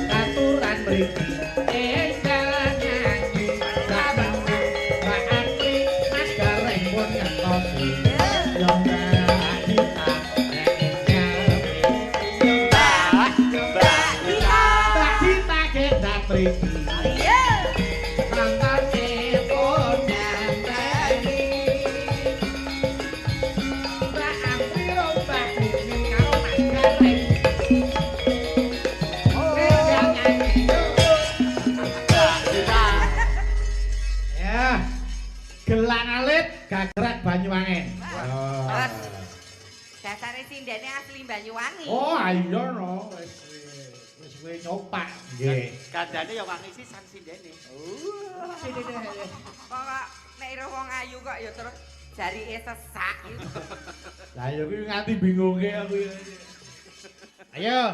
Speaker 1: Katuran mriki. Enggal nyanyi saben Mbak Antri Mas Gareng pun ngentosi. Yo Mbak Dita enggal Mbak
Speaker 6: Mbak
Speaker 1: Dita. Mbak Dita gendak mriki. Mantane pun nganteni. Mbak Antri ro Mbak Mimi karo Mas Gareng. Enggal nyanyi. Ya. Gelang alit gagrak Banyuwangen. Oh.
Speaker 3: Dasare sindene asli Banyuwangi.
Speaker 1: Oh, ayo no wis wis kowe nyopak nggih.
Speaker 4: Kandhane ya wangi sisan sindene.
Speaker 3: Kok nek ira wong ayu kok ya terus jarike sesak.
Speaker 1: Lah ya kuwi nganti bingungke aku. Ayo,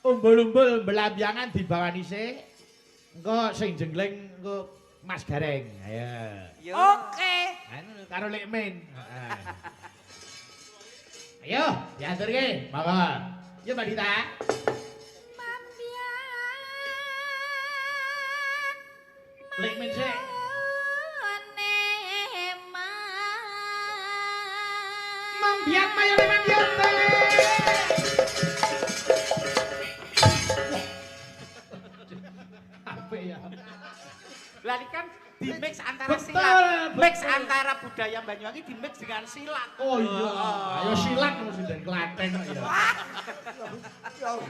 Speaker 1: umbul-umbul belambiangan dibawani sik. Engko sing jenggleng engko Mas Gareng. Ayo.
Speaker 3: Oke.
Speaker 1: Anu karo Lek Min. Heeh. Ayo, diaturke. Monggo. Yo Mbak Dita. Lek Min sik. Mambiak mayone mambiak. Apik ya.
Speaker 4: Lah ini kan di mix antara
Speaker 1: Betul,
Speaker 4: silat. Mix
Speaker 1: betul.
Speaker 4: antara budaya Banyuwangi di mix dengan silat.
Speaker 1: Oh iya, ayo silat mesti dari Klaten kok ya.
Speaker 2: Ya.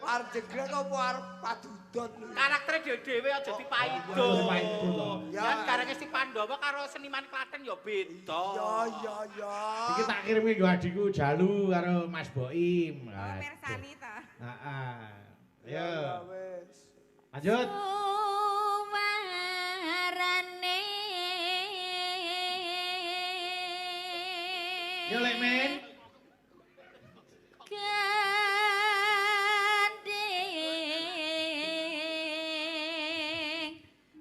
Speaker 2: Arep jegrek apa arep padudon lho.
Speaker 4: Karaktere dhewe-dhewe aja dipaido.
Speaker 1: Oh, dipaido to.
Speaker 2: Ya.
Speaker 4: Kan karenge si Pandhawa karo seniman Klaten ya beda.
Speaker 2: Ya ya ya.
Speaker 1: Iki tak kirimke nggo adikku Jalu karo Mas Boim.
Speaker 3: Oh, mirsani to.
Speaker 1: Heeh.
Speaker 2: Ya
Speaker 1: Ayo,
Speaker 2: wis.
Speaker 1: lanjut.
Speaker 7: Suwarane.
Speaker 1: Yo Lek Min.
Speaker 7: Gandeng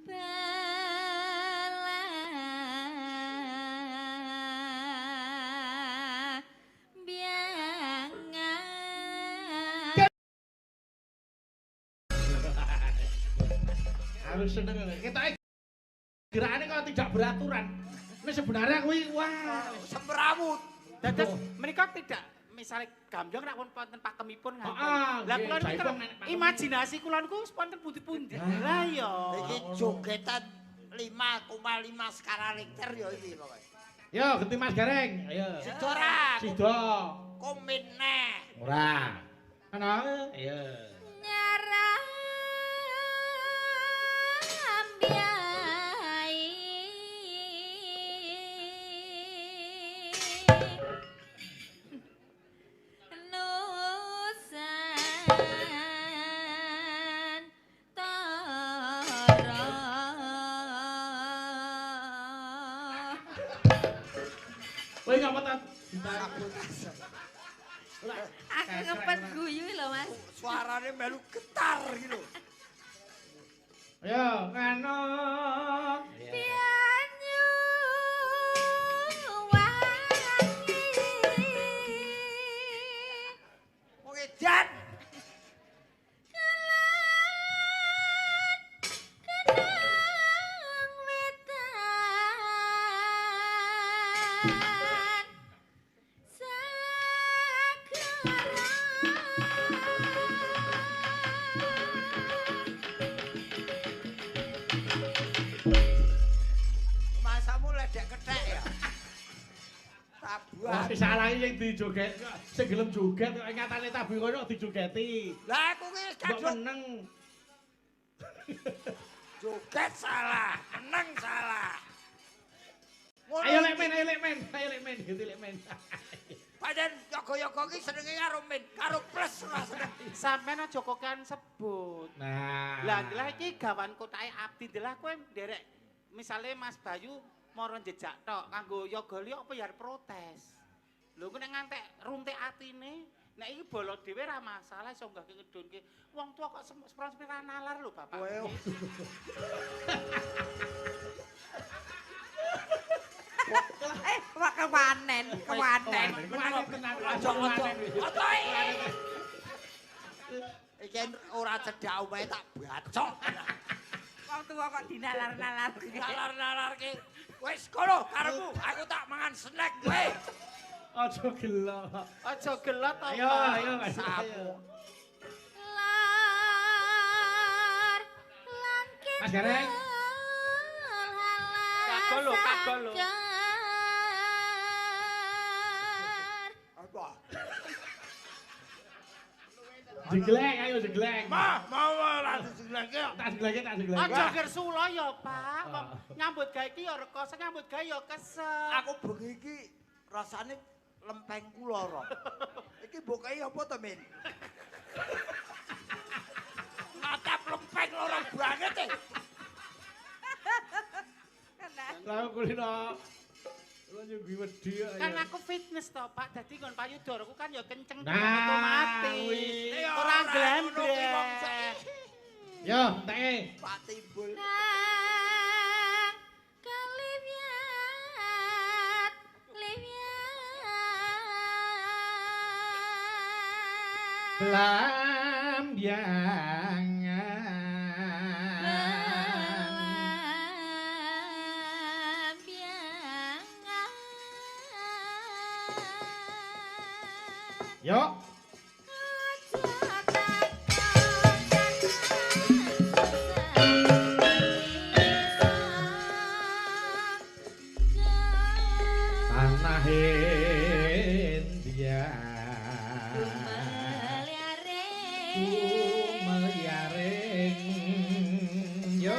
Speaker 7: bala biangan.
Speaker 1: Harus seneng. Ketoke gerakane kok tidak beraturan. Ini sebenarnya kuwi wah.
Speaker 2: Semrawut.
Speaker 4: Dados menika tidak misalnya gambyong rak wonten pakemipun ngaten.
Speaker 1: Heeh,
Speaker 4: Lah
Speaker 1: nggih,
Speaker 4: kula niku
Speaker 1: jaipong nenek pakem.
Speaker 4: imajinasi kula niku wonten pundi-pundi. Lah ya.
Speaker 2: Iki jogetan 5,5 skala Richter ya iki pokoke.
Speaker 1: Yo genti Mas Gareng. Ayo.
Speaker 2: Sida ora?
Speaker 1: Sida.
Speaker 2: Komen neh.
Speaker 1: Ora. Ana. Ayo.
Speaker 7: Nyaram biai. Nusantara.
Speaker 1: Kowe ngapa ta?
Speaker 2: Sabotase.
Speaker 3: Aku ngepet guyu lho, Mas.
Speaker 2: Suarane melu getar gitu.
Speaker 1: Ayo, ngano.
Speaker 7: Banyu Segara.
Speaker 2: Masamu ledek kethek ya.
Speaker 1: Wah,
Speaker 2: Tabuhan.
Speaker 1: salah iki sing dijoget, sing gelem joget kok nyatane tabuh kono dijogeti.
Speaker 2: Lah aku ki wis
Speaker 1: Mbok
Speaker 2: kadung
Speaker 1: meneng.
Speaker 2: Joget salah, meneng salah. Ngono
Speaker 1: Ayo lek
Speaker 2: iki.
Speaker 1: men, ayo lek men, ayo lek men, gitu lek men.
Speaker 2: Pancen yoga-yoga ki senenge karo min, karo plus ora seneng.
Speaker 4: Sampeyan aja kokean sebut.
Speaker 1: Nah.
Speaker 4: Lah ndelah iki gawan kotake abdi ndelah kowe nderek misale Mas Bayu mara njejak tok kanggo yoga liya apa ya arep protes. Lho ku nek ngantek runtik atine, nek iki bala dhewe ra masalah iso nggake ngedunke. Wong tua kok sepron-sepron ra nalar lho Bapak.
Speaker 2: Kowe
Speaker 3: Eh, wah kewanen, kewanen.
Speaker 1: Kewanen tenan.
Speaker 2: Aja aja. Aja. Iki ora cedhak omahe tak bacok.
Speaker 3: Wong tuwa kok dinalar-nalar.
Speaker 2: Nalar-nalarke. Wis kono karepmu, aku tak mangan snack kowe.
Speaker 1: Aja gelo.
Speaker 4: Aja gelo to.
Speaker 1: Ayo,
Speaker 4: Pak.
Speaker 1: ayo Mas.
Speaker 2: Sapu.
Speaker 7: Lar lan
Speaker 1: Mas Gareng.
Speaker 4: Kagol lho, kagol lho.
Speaker 2: Apa?
Speaker 1: Jeglek, ayo jeglek.
Speaker 2: Mah, mau ora dijegleke.
Speaker 1: Tak jegleke, tak jegleke.
Speaker 4: Aja gersula ya, Pak. Wong nyambut gawe iki ya rekoso, nyambut gawe ya kesel.
Speaker 2: Aku bengi iki rasane lempengku lara. Iki mbok kei apa to, Min? Natap lempeng lara banget e.
Speaker 1: Lah kulino. Lu nyungguhi wedi kok.
Speaker 4: Kan aku fitness to, Pak. Dadi nggon payudaraku kan ya kenceng
Speaker 1: Nah,
Speaker 4: otomatis.
Speaker 1: kuwi.
Speaker 4: Ora
Speaker 2: glembret.
Speaker 4: glembret.
Speaker 1: Yo, enteke.
Speaker 2: Pak Timbul.
Speaker 7: Kang kaliwyat liwyat
Speaker 1: Lambiangan.
Speaker 7: Lambiangan.
Speaker 1: Yo.
Speaker 7: Aja takon
Speaker 1: Tanah India. Meliaring. Yo.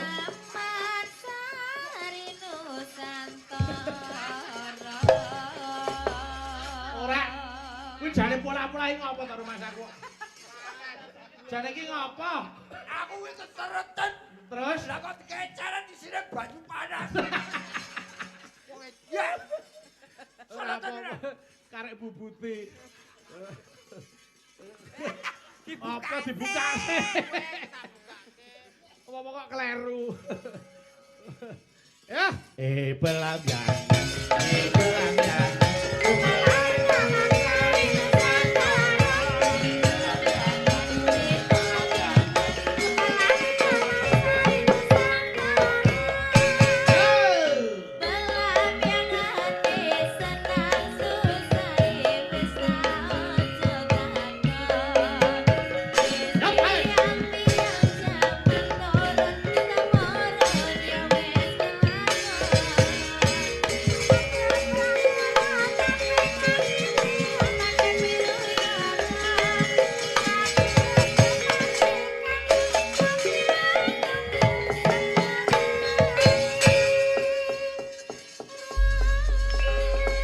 Speaker 7: Taman Sari Nusantara.
Speaker 1: Ora. Kuwi jane pola-pola iki ngopo to rumahku? Jane iki ngopo?
Speaker 2: Aku wis kesereten.
Speaker 1: Terus
Speaker 2: Lah kok dikecaran di sini banyu panas. Wong edan.
Speaker 1: ora apa-apa. Karek bubuti. Apa dibuka sih? Apa kok kleru? Ya, belambiangan. Belambiangan.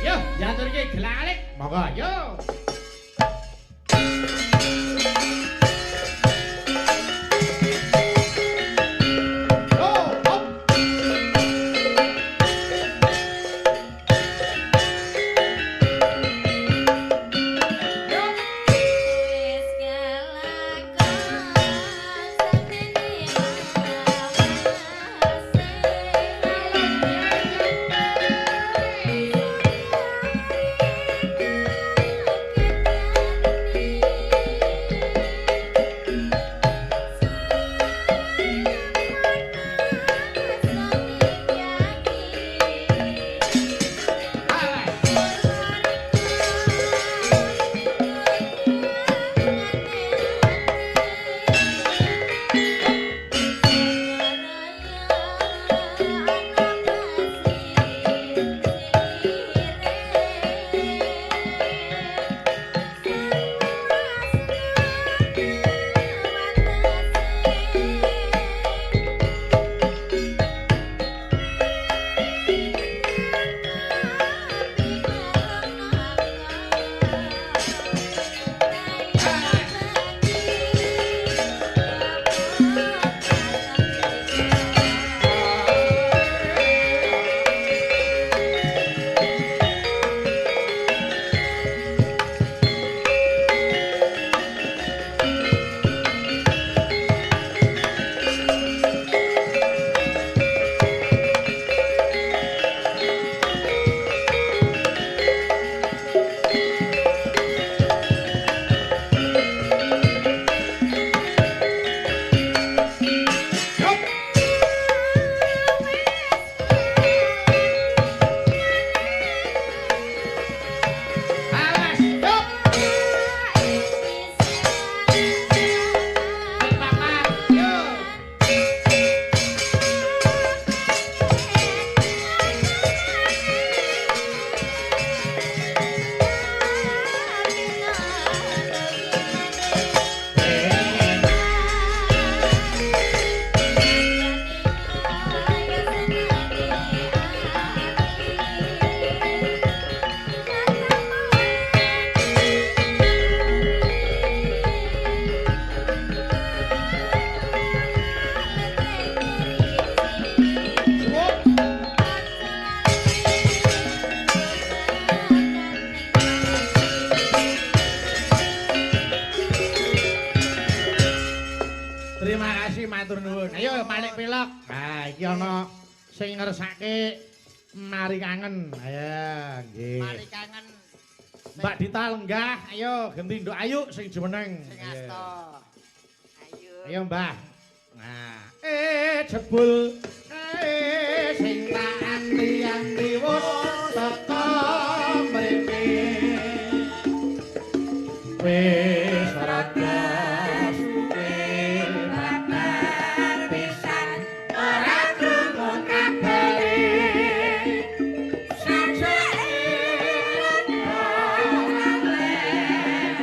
Speaker 1: Yo, diaturke gelalik. Monggo, yo. Yo, hop. Yo.
Speaker 7: Wis kelakon semene lawase.
Speaker 1: Cok. Nah, iki ana sing ngersake Mari Kangen. Ayo, nggih.
Speaker 4: Mari Kangen.
Speaker 1: Mbak Dita lenggah, ayo genti nduk ayu sing jumeneng.
Speaker 4: Sing asta.
Speaker 3: Ayo.
Speaker 1: Ayo, Mbah. Nah, jebul kae sing tak anti-anti wis teka mrene. Wis rada suwe babar pisan ora krungu kabare. Sajake rada lalen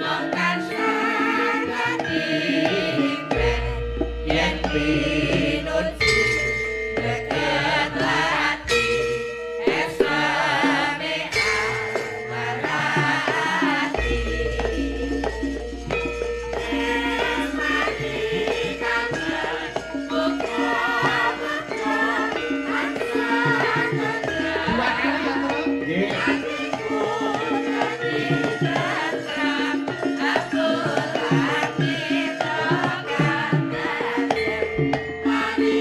Speaker 1: mung tansah dadi impen yen pinuju deket ati eseme amarati esmati kangen muga-muga tansah Dua kali ya, Tru? Nggih.
Speaker 3: Atiku dadi tentrem apulane tekan tajem mari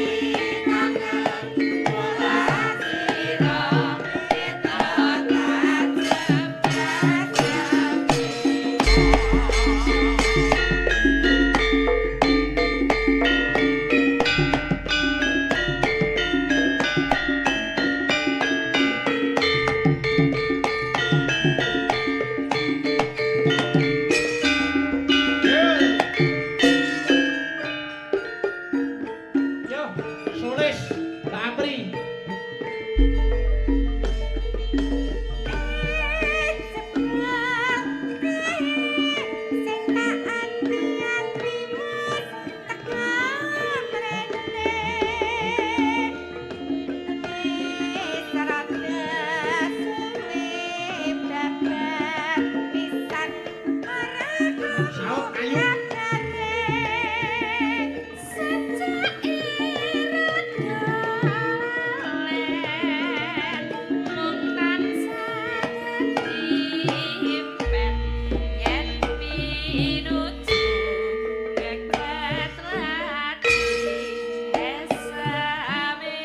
Speaker 3: kangen kula sira kita tajem tajem.
Speaker 1: Yo, sulis, Mbak Apri.
Speaker 3: Sing tak anti-anti wis teka mrene. Wis rada suwe babar pisan ora krungu
Speaker 1: Saut, ayo.
Speaker 3: kabare. Sejake rada lalen mung tansah dadi impen yen pinuju geget lati eseme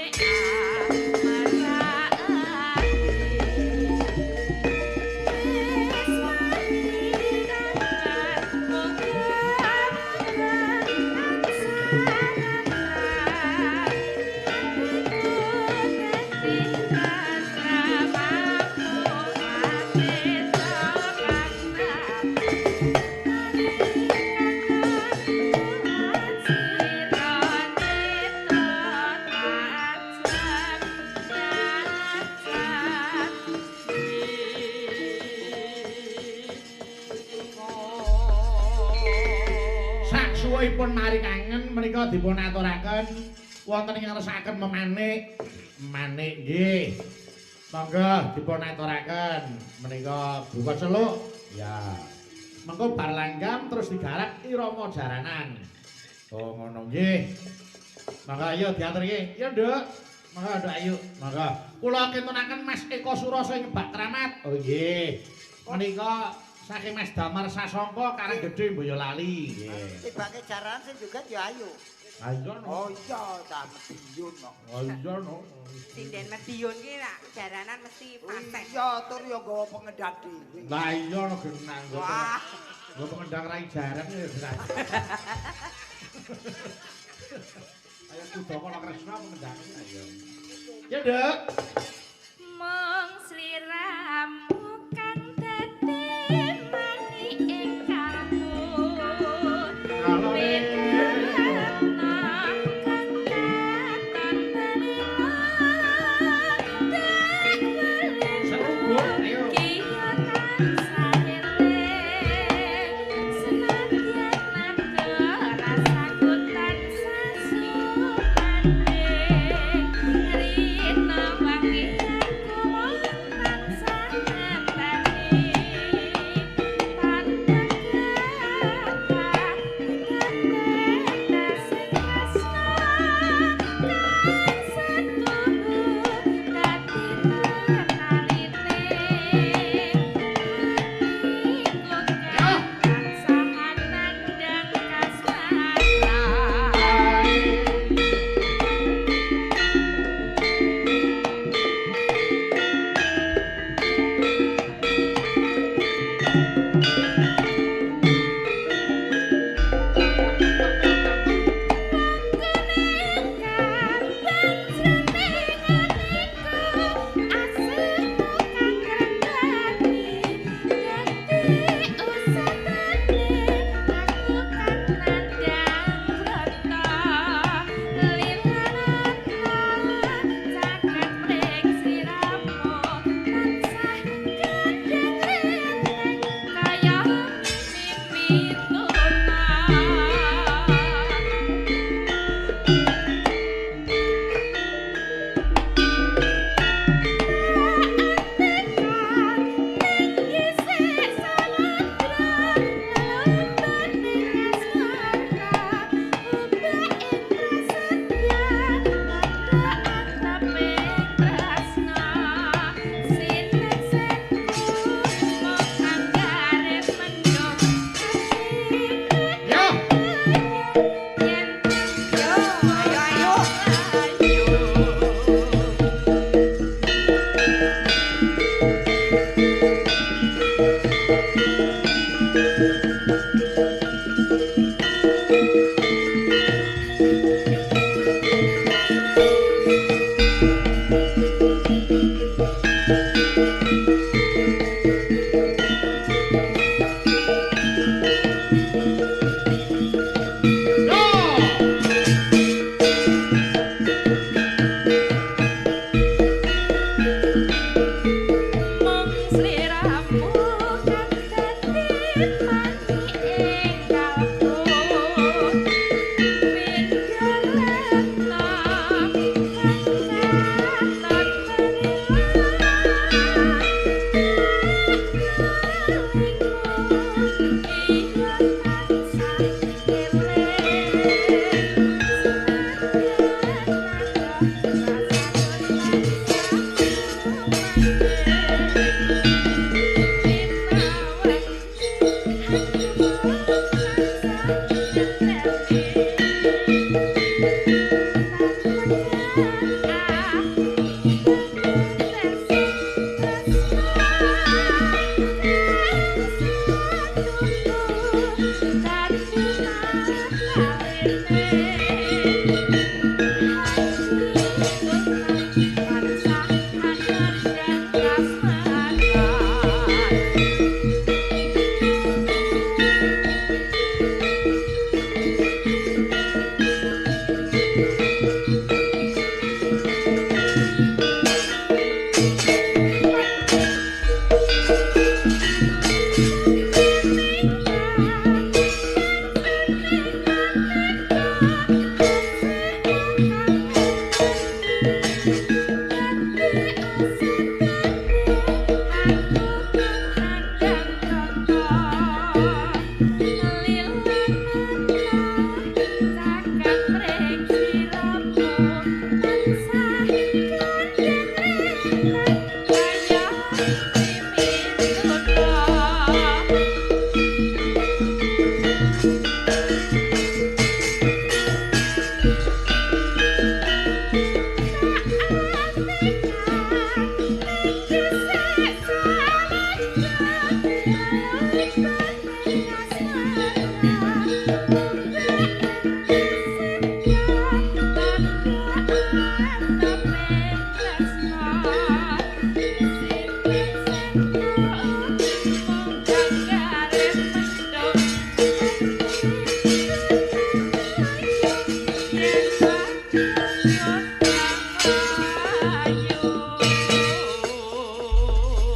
Speaker 3: amarati wis mari kangen muga-muga tansah tentrem atiku dadi tentrem apulane tekan
Speaker 1: Sak suwipun Mari Kangen menika dipun aturaken wonten ing ngersakaken memanik. Manik nggih. Monggo dipun aturaken menika buka celuk. Ya. Mengko bar langgam terus digarap irama jaranan. Oh ngono nggih. Monggo ayo diaturke. Ya, Nduk. Monggo Nduk ayu. Monggo. Kula kintunaken Mas Eko Surasa ing Bak Kramat. Oh nggih. Menika saking Mas Damar Sasongko Karanggede Boyolali. Nggih.
Speaker 2: Tibake jaran sing juga ya ayu.
Speaker 1: Ha iya no.
Speaker 2: Oh iya, ta Madiun kok.
Speaker 1: Oh iya no.
Speaker 3: Sinden Madiun ki nak jaranan mesti fasih.
Speaker 2: Iya, tur ya nggawa pengendang dhewe.
Speaker 1: Lah iya no genang.
Speaker 3: Wah.
Speaker 1: Nggo pengendang rai jaran ya genang. Ayo kuda kala Kresna pengendang ayo. Ya, Nduk.
Speaker 7: Mung sliramu kang dadi manik ing kalbu. Winatna kang katon benila dak
Speaker 1: Seru, Bu. Ayo.
Speaker 7: Kiya tansah eling senadyan nada rasaku tansah sumandhing rina wangi aku mung tansah ngenteni.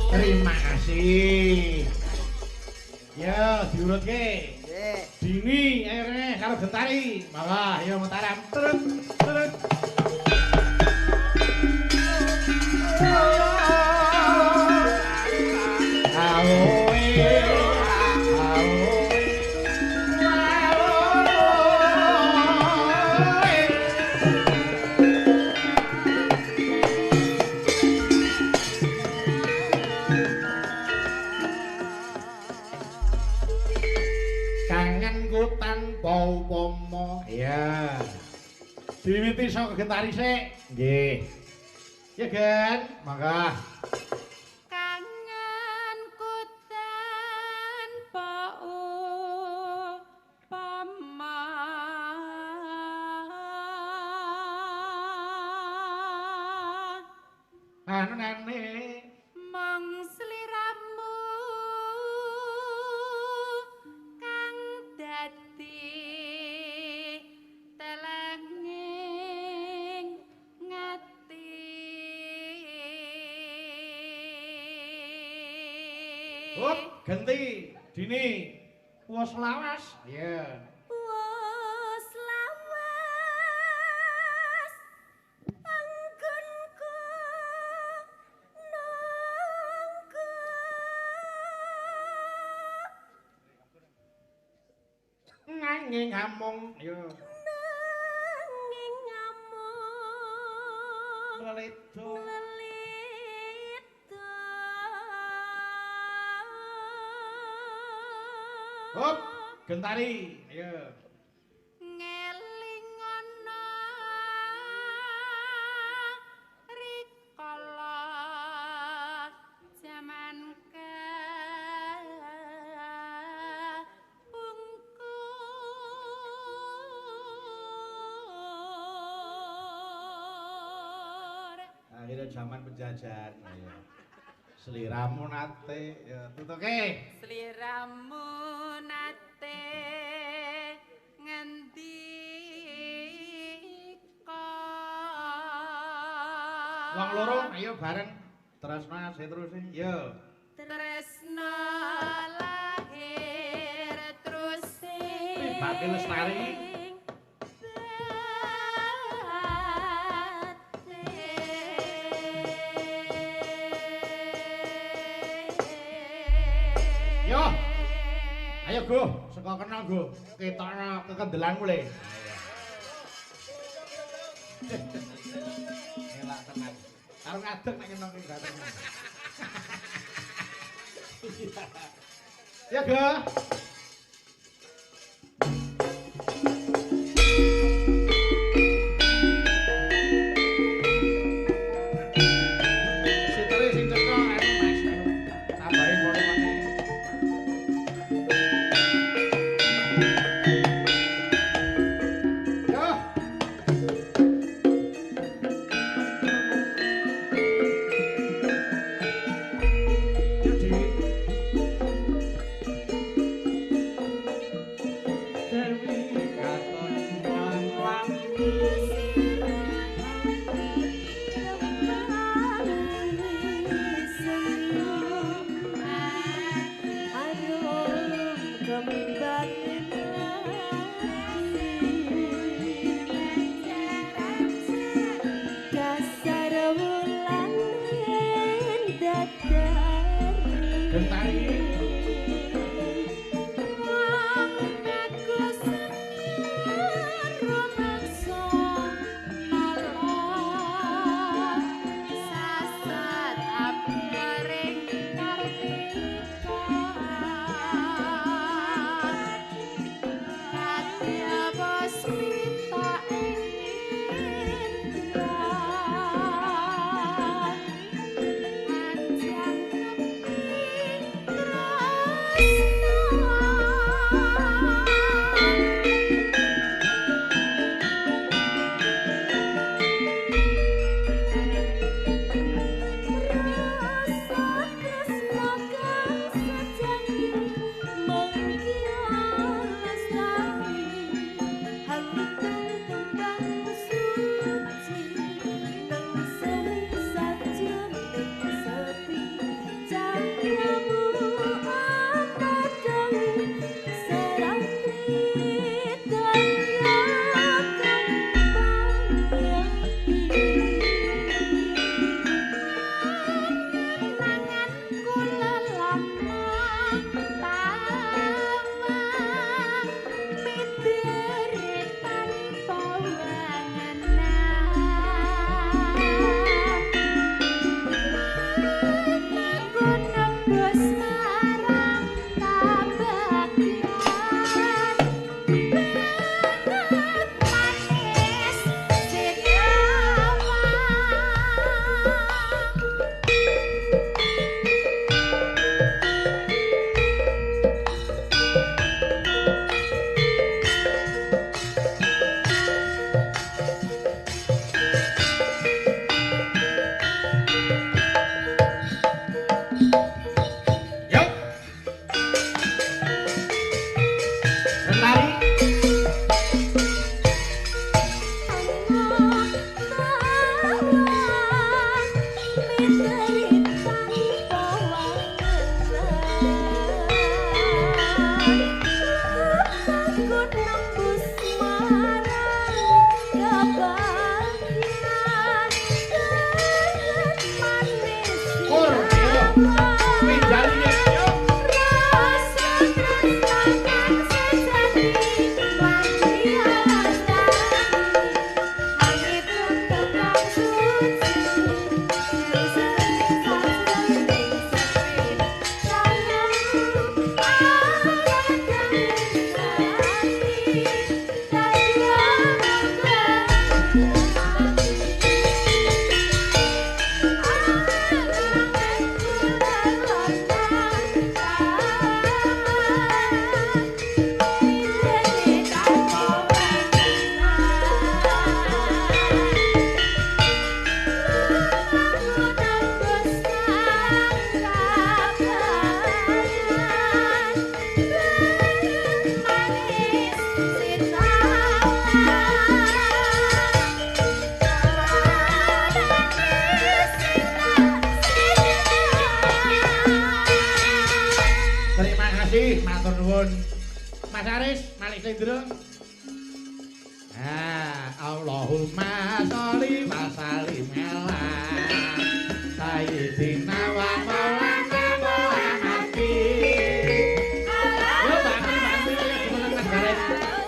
Speaker 1: Terima kasih. Ya, diurutke.
Speaker 2: Nggih.
Speaker 1: Dini ayo rene karo Gentari. Malah ya Mataram. Terus terus. Kangenku tanpa upama. Iya. Diwiwiti saka Gentari sik. Nggih. Ya, Gen, mangga.
Speaker 7: Kangenku tanpa upama.
Speaker 1: Anane
Speaker 7: mung sliramu kang dadi telenging ngati.
Speaker 1: Hop, genti. Dini. Wos lawas. Iya.
Speaker 7: Wos lawas anggonku nunggu.
Speaker 1: Nanging amung. Iya.
Speaker 7: Nanging ngamuk
Speaker 1: Mlelido.
Speaker 7: Mlelido.
Speaker 1: Hop, Gentari. Iya.
Speaker 7: Ngeling ana rikala
Speaker 1: Kaya jaman penjajahan. Ayo. Sliramu nate ya tutuke.
Speaker 3: Sliramu nate ngendika.
Speaker 1: Wong loro ayo bareng tresna asih terus yo.
Speaker 3: Tresna lahir terus
Speaker 1: Pribadi lestari. Yo. Ayo go, saka kena go. Ketokno kekendelanmu le. Elak tenan. Karo ngadeg nek ngene iki ganteng. Ya go. Sitere sing cetha anu Mas anu. Tambahi volumene. Yo. Yo, Dik.
Speaker 6: Dewi katon nglambi.
Speaker 7: Dasar wulan dadari
Speaker 1: Gentari.
Speaker 7: Wong aku rumangsa nolong
Speaker 3: Sasat abring kartika Kadya wasmita ing Indra Anjang nepi
Speaker 1: kasih, matur nuwun. Mas Aris, Malik Slendro. Ah, Allahumma sholli wa sallim ala sayyidina wa maulana Muhammadin. Yo, Mbak Pri, Mbak Pri, ayo gimana Mas Gareng? Oh, Mbak.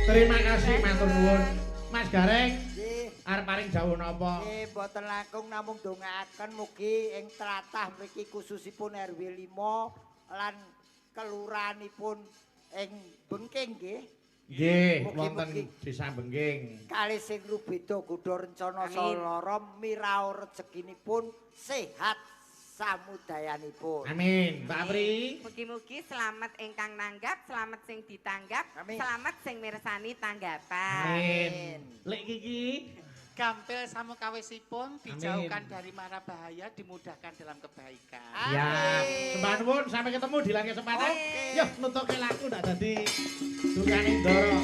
Speaker 1: Terima kasih matur nuwun. Mas Gareng,
Speaker 2: Nggih.
Speaker 1: arep paring dawuh napa?
Speaker 2: Nggih, mboten langkung namung ndongaaken mugi ing tlatah mriki khususipun RW 5 lan kelurahanipun ing Bengking nggih.
Speaker 1: Nggih,
Speaker 2: Mugi-mugi.
Speaker 1: wonten Desa Bengking.
Speaker 2: Kalih sing rubeda godha rencana
Speaker 3: Amin.
Speaker 2: salara mirao rezekinipun sehat samudayanipun.
Speaker 1: Amin. Mbak Pri.
Speaker 3: Mugi-mugi selamat ingkang nanggap, selamat sing ditanggap,
Speaker 2: Amin.
Speaker 3: selamat sing mirsani tanggapan.
Speaker 1: Amin. Lek Kiki.
Speaker 4: Gampil samukawisipun dijauhkan
Speaker 1: Amin.
Speaker 4: dari mara bahaya, dimudahkan dalam kebaikan.
Speaker 1: Ya,
Speaker 2: Amin.
Speaker 1: sembah nuwun, sampai ketemu di lain kesempatan.
Speaker 2: Oke.
Speaker 1: Yo, nutuke laku ndak dadi dukane Ndara.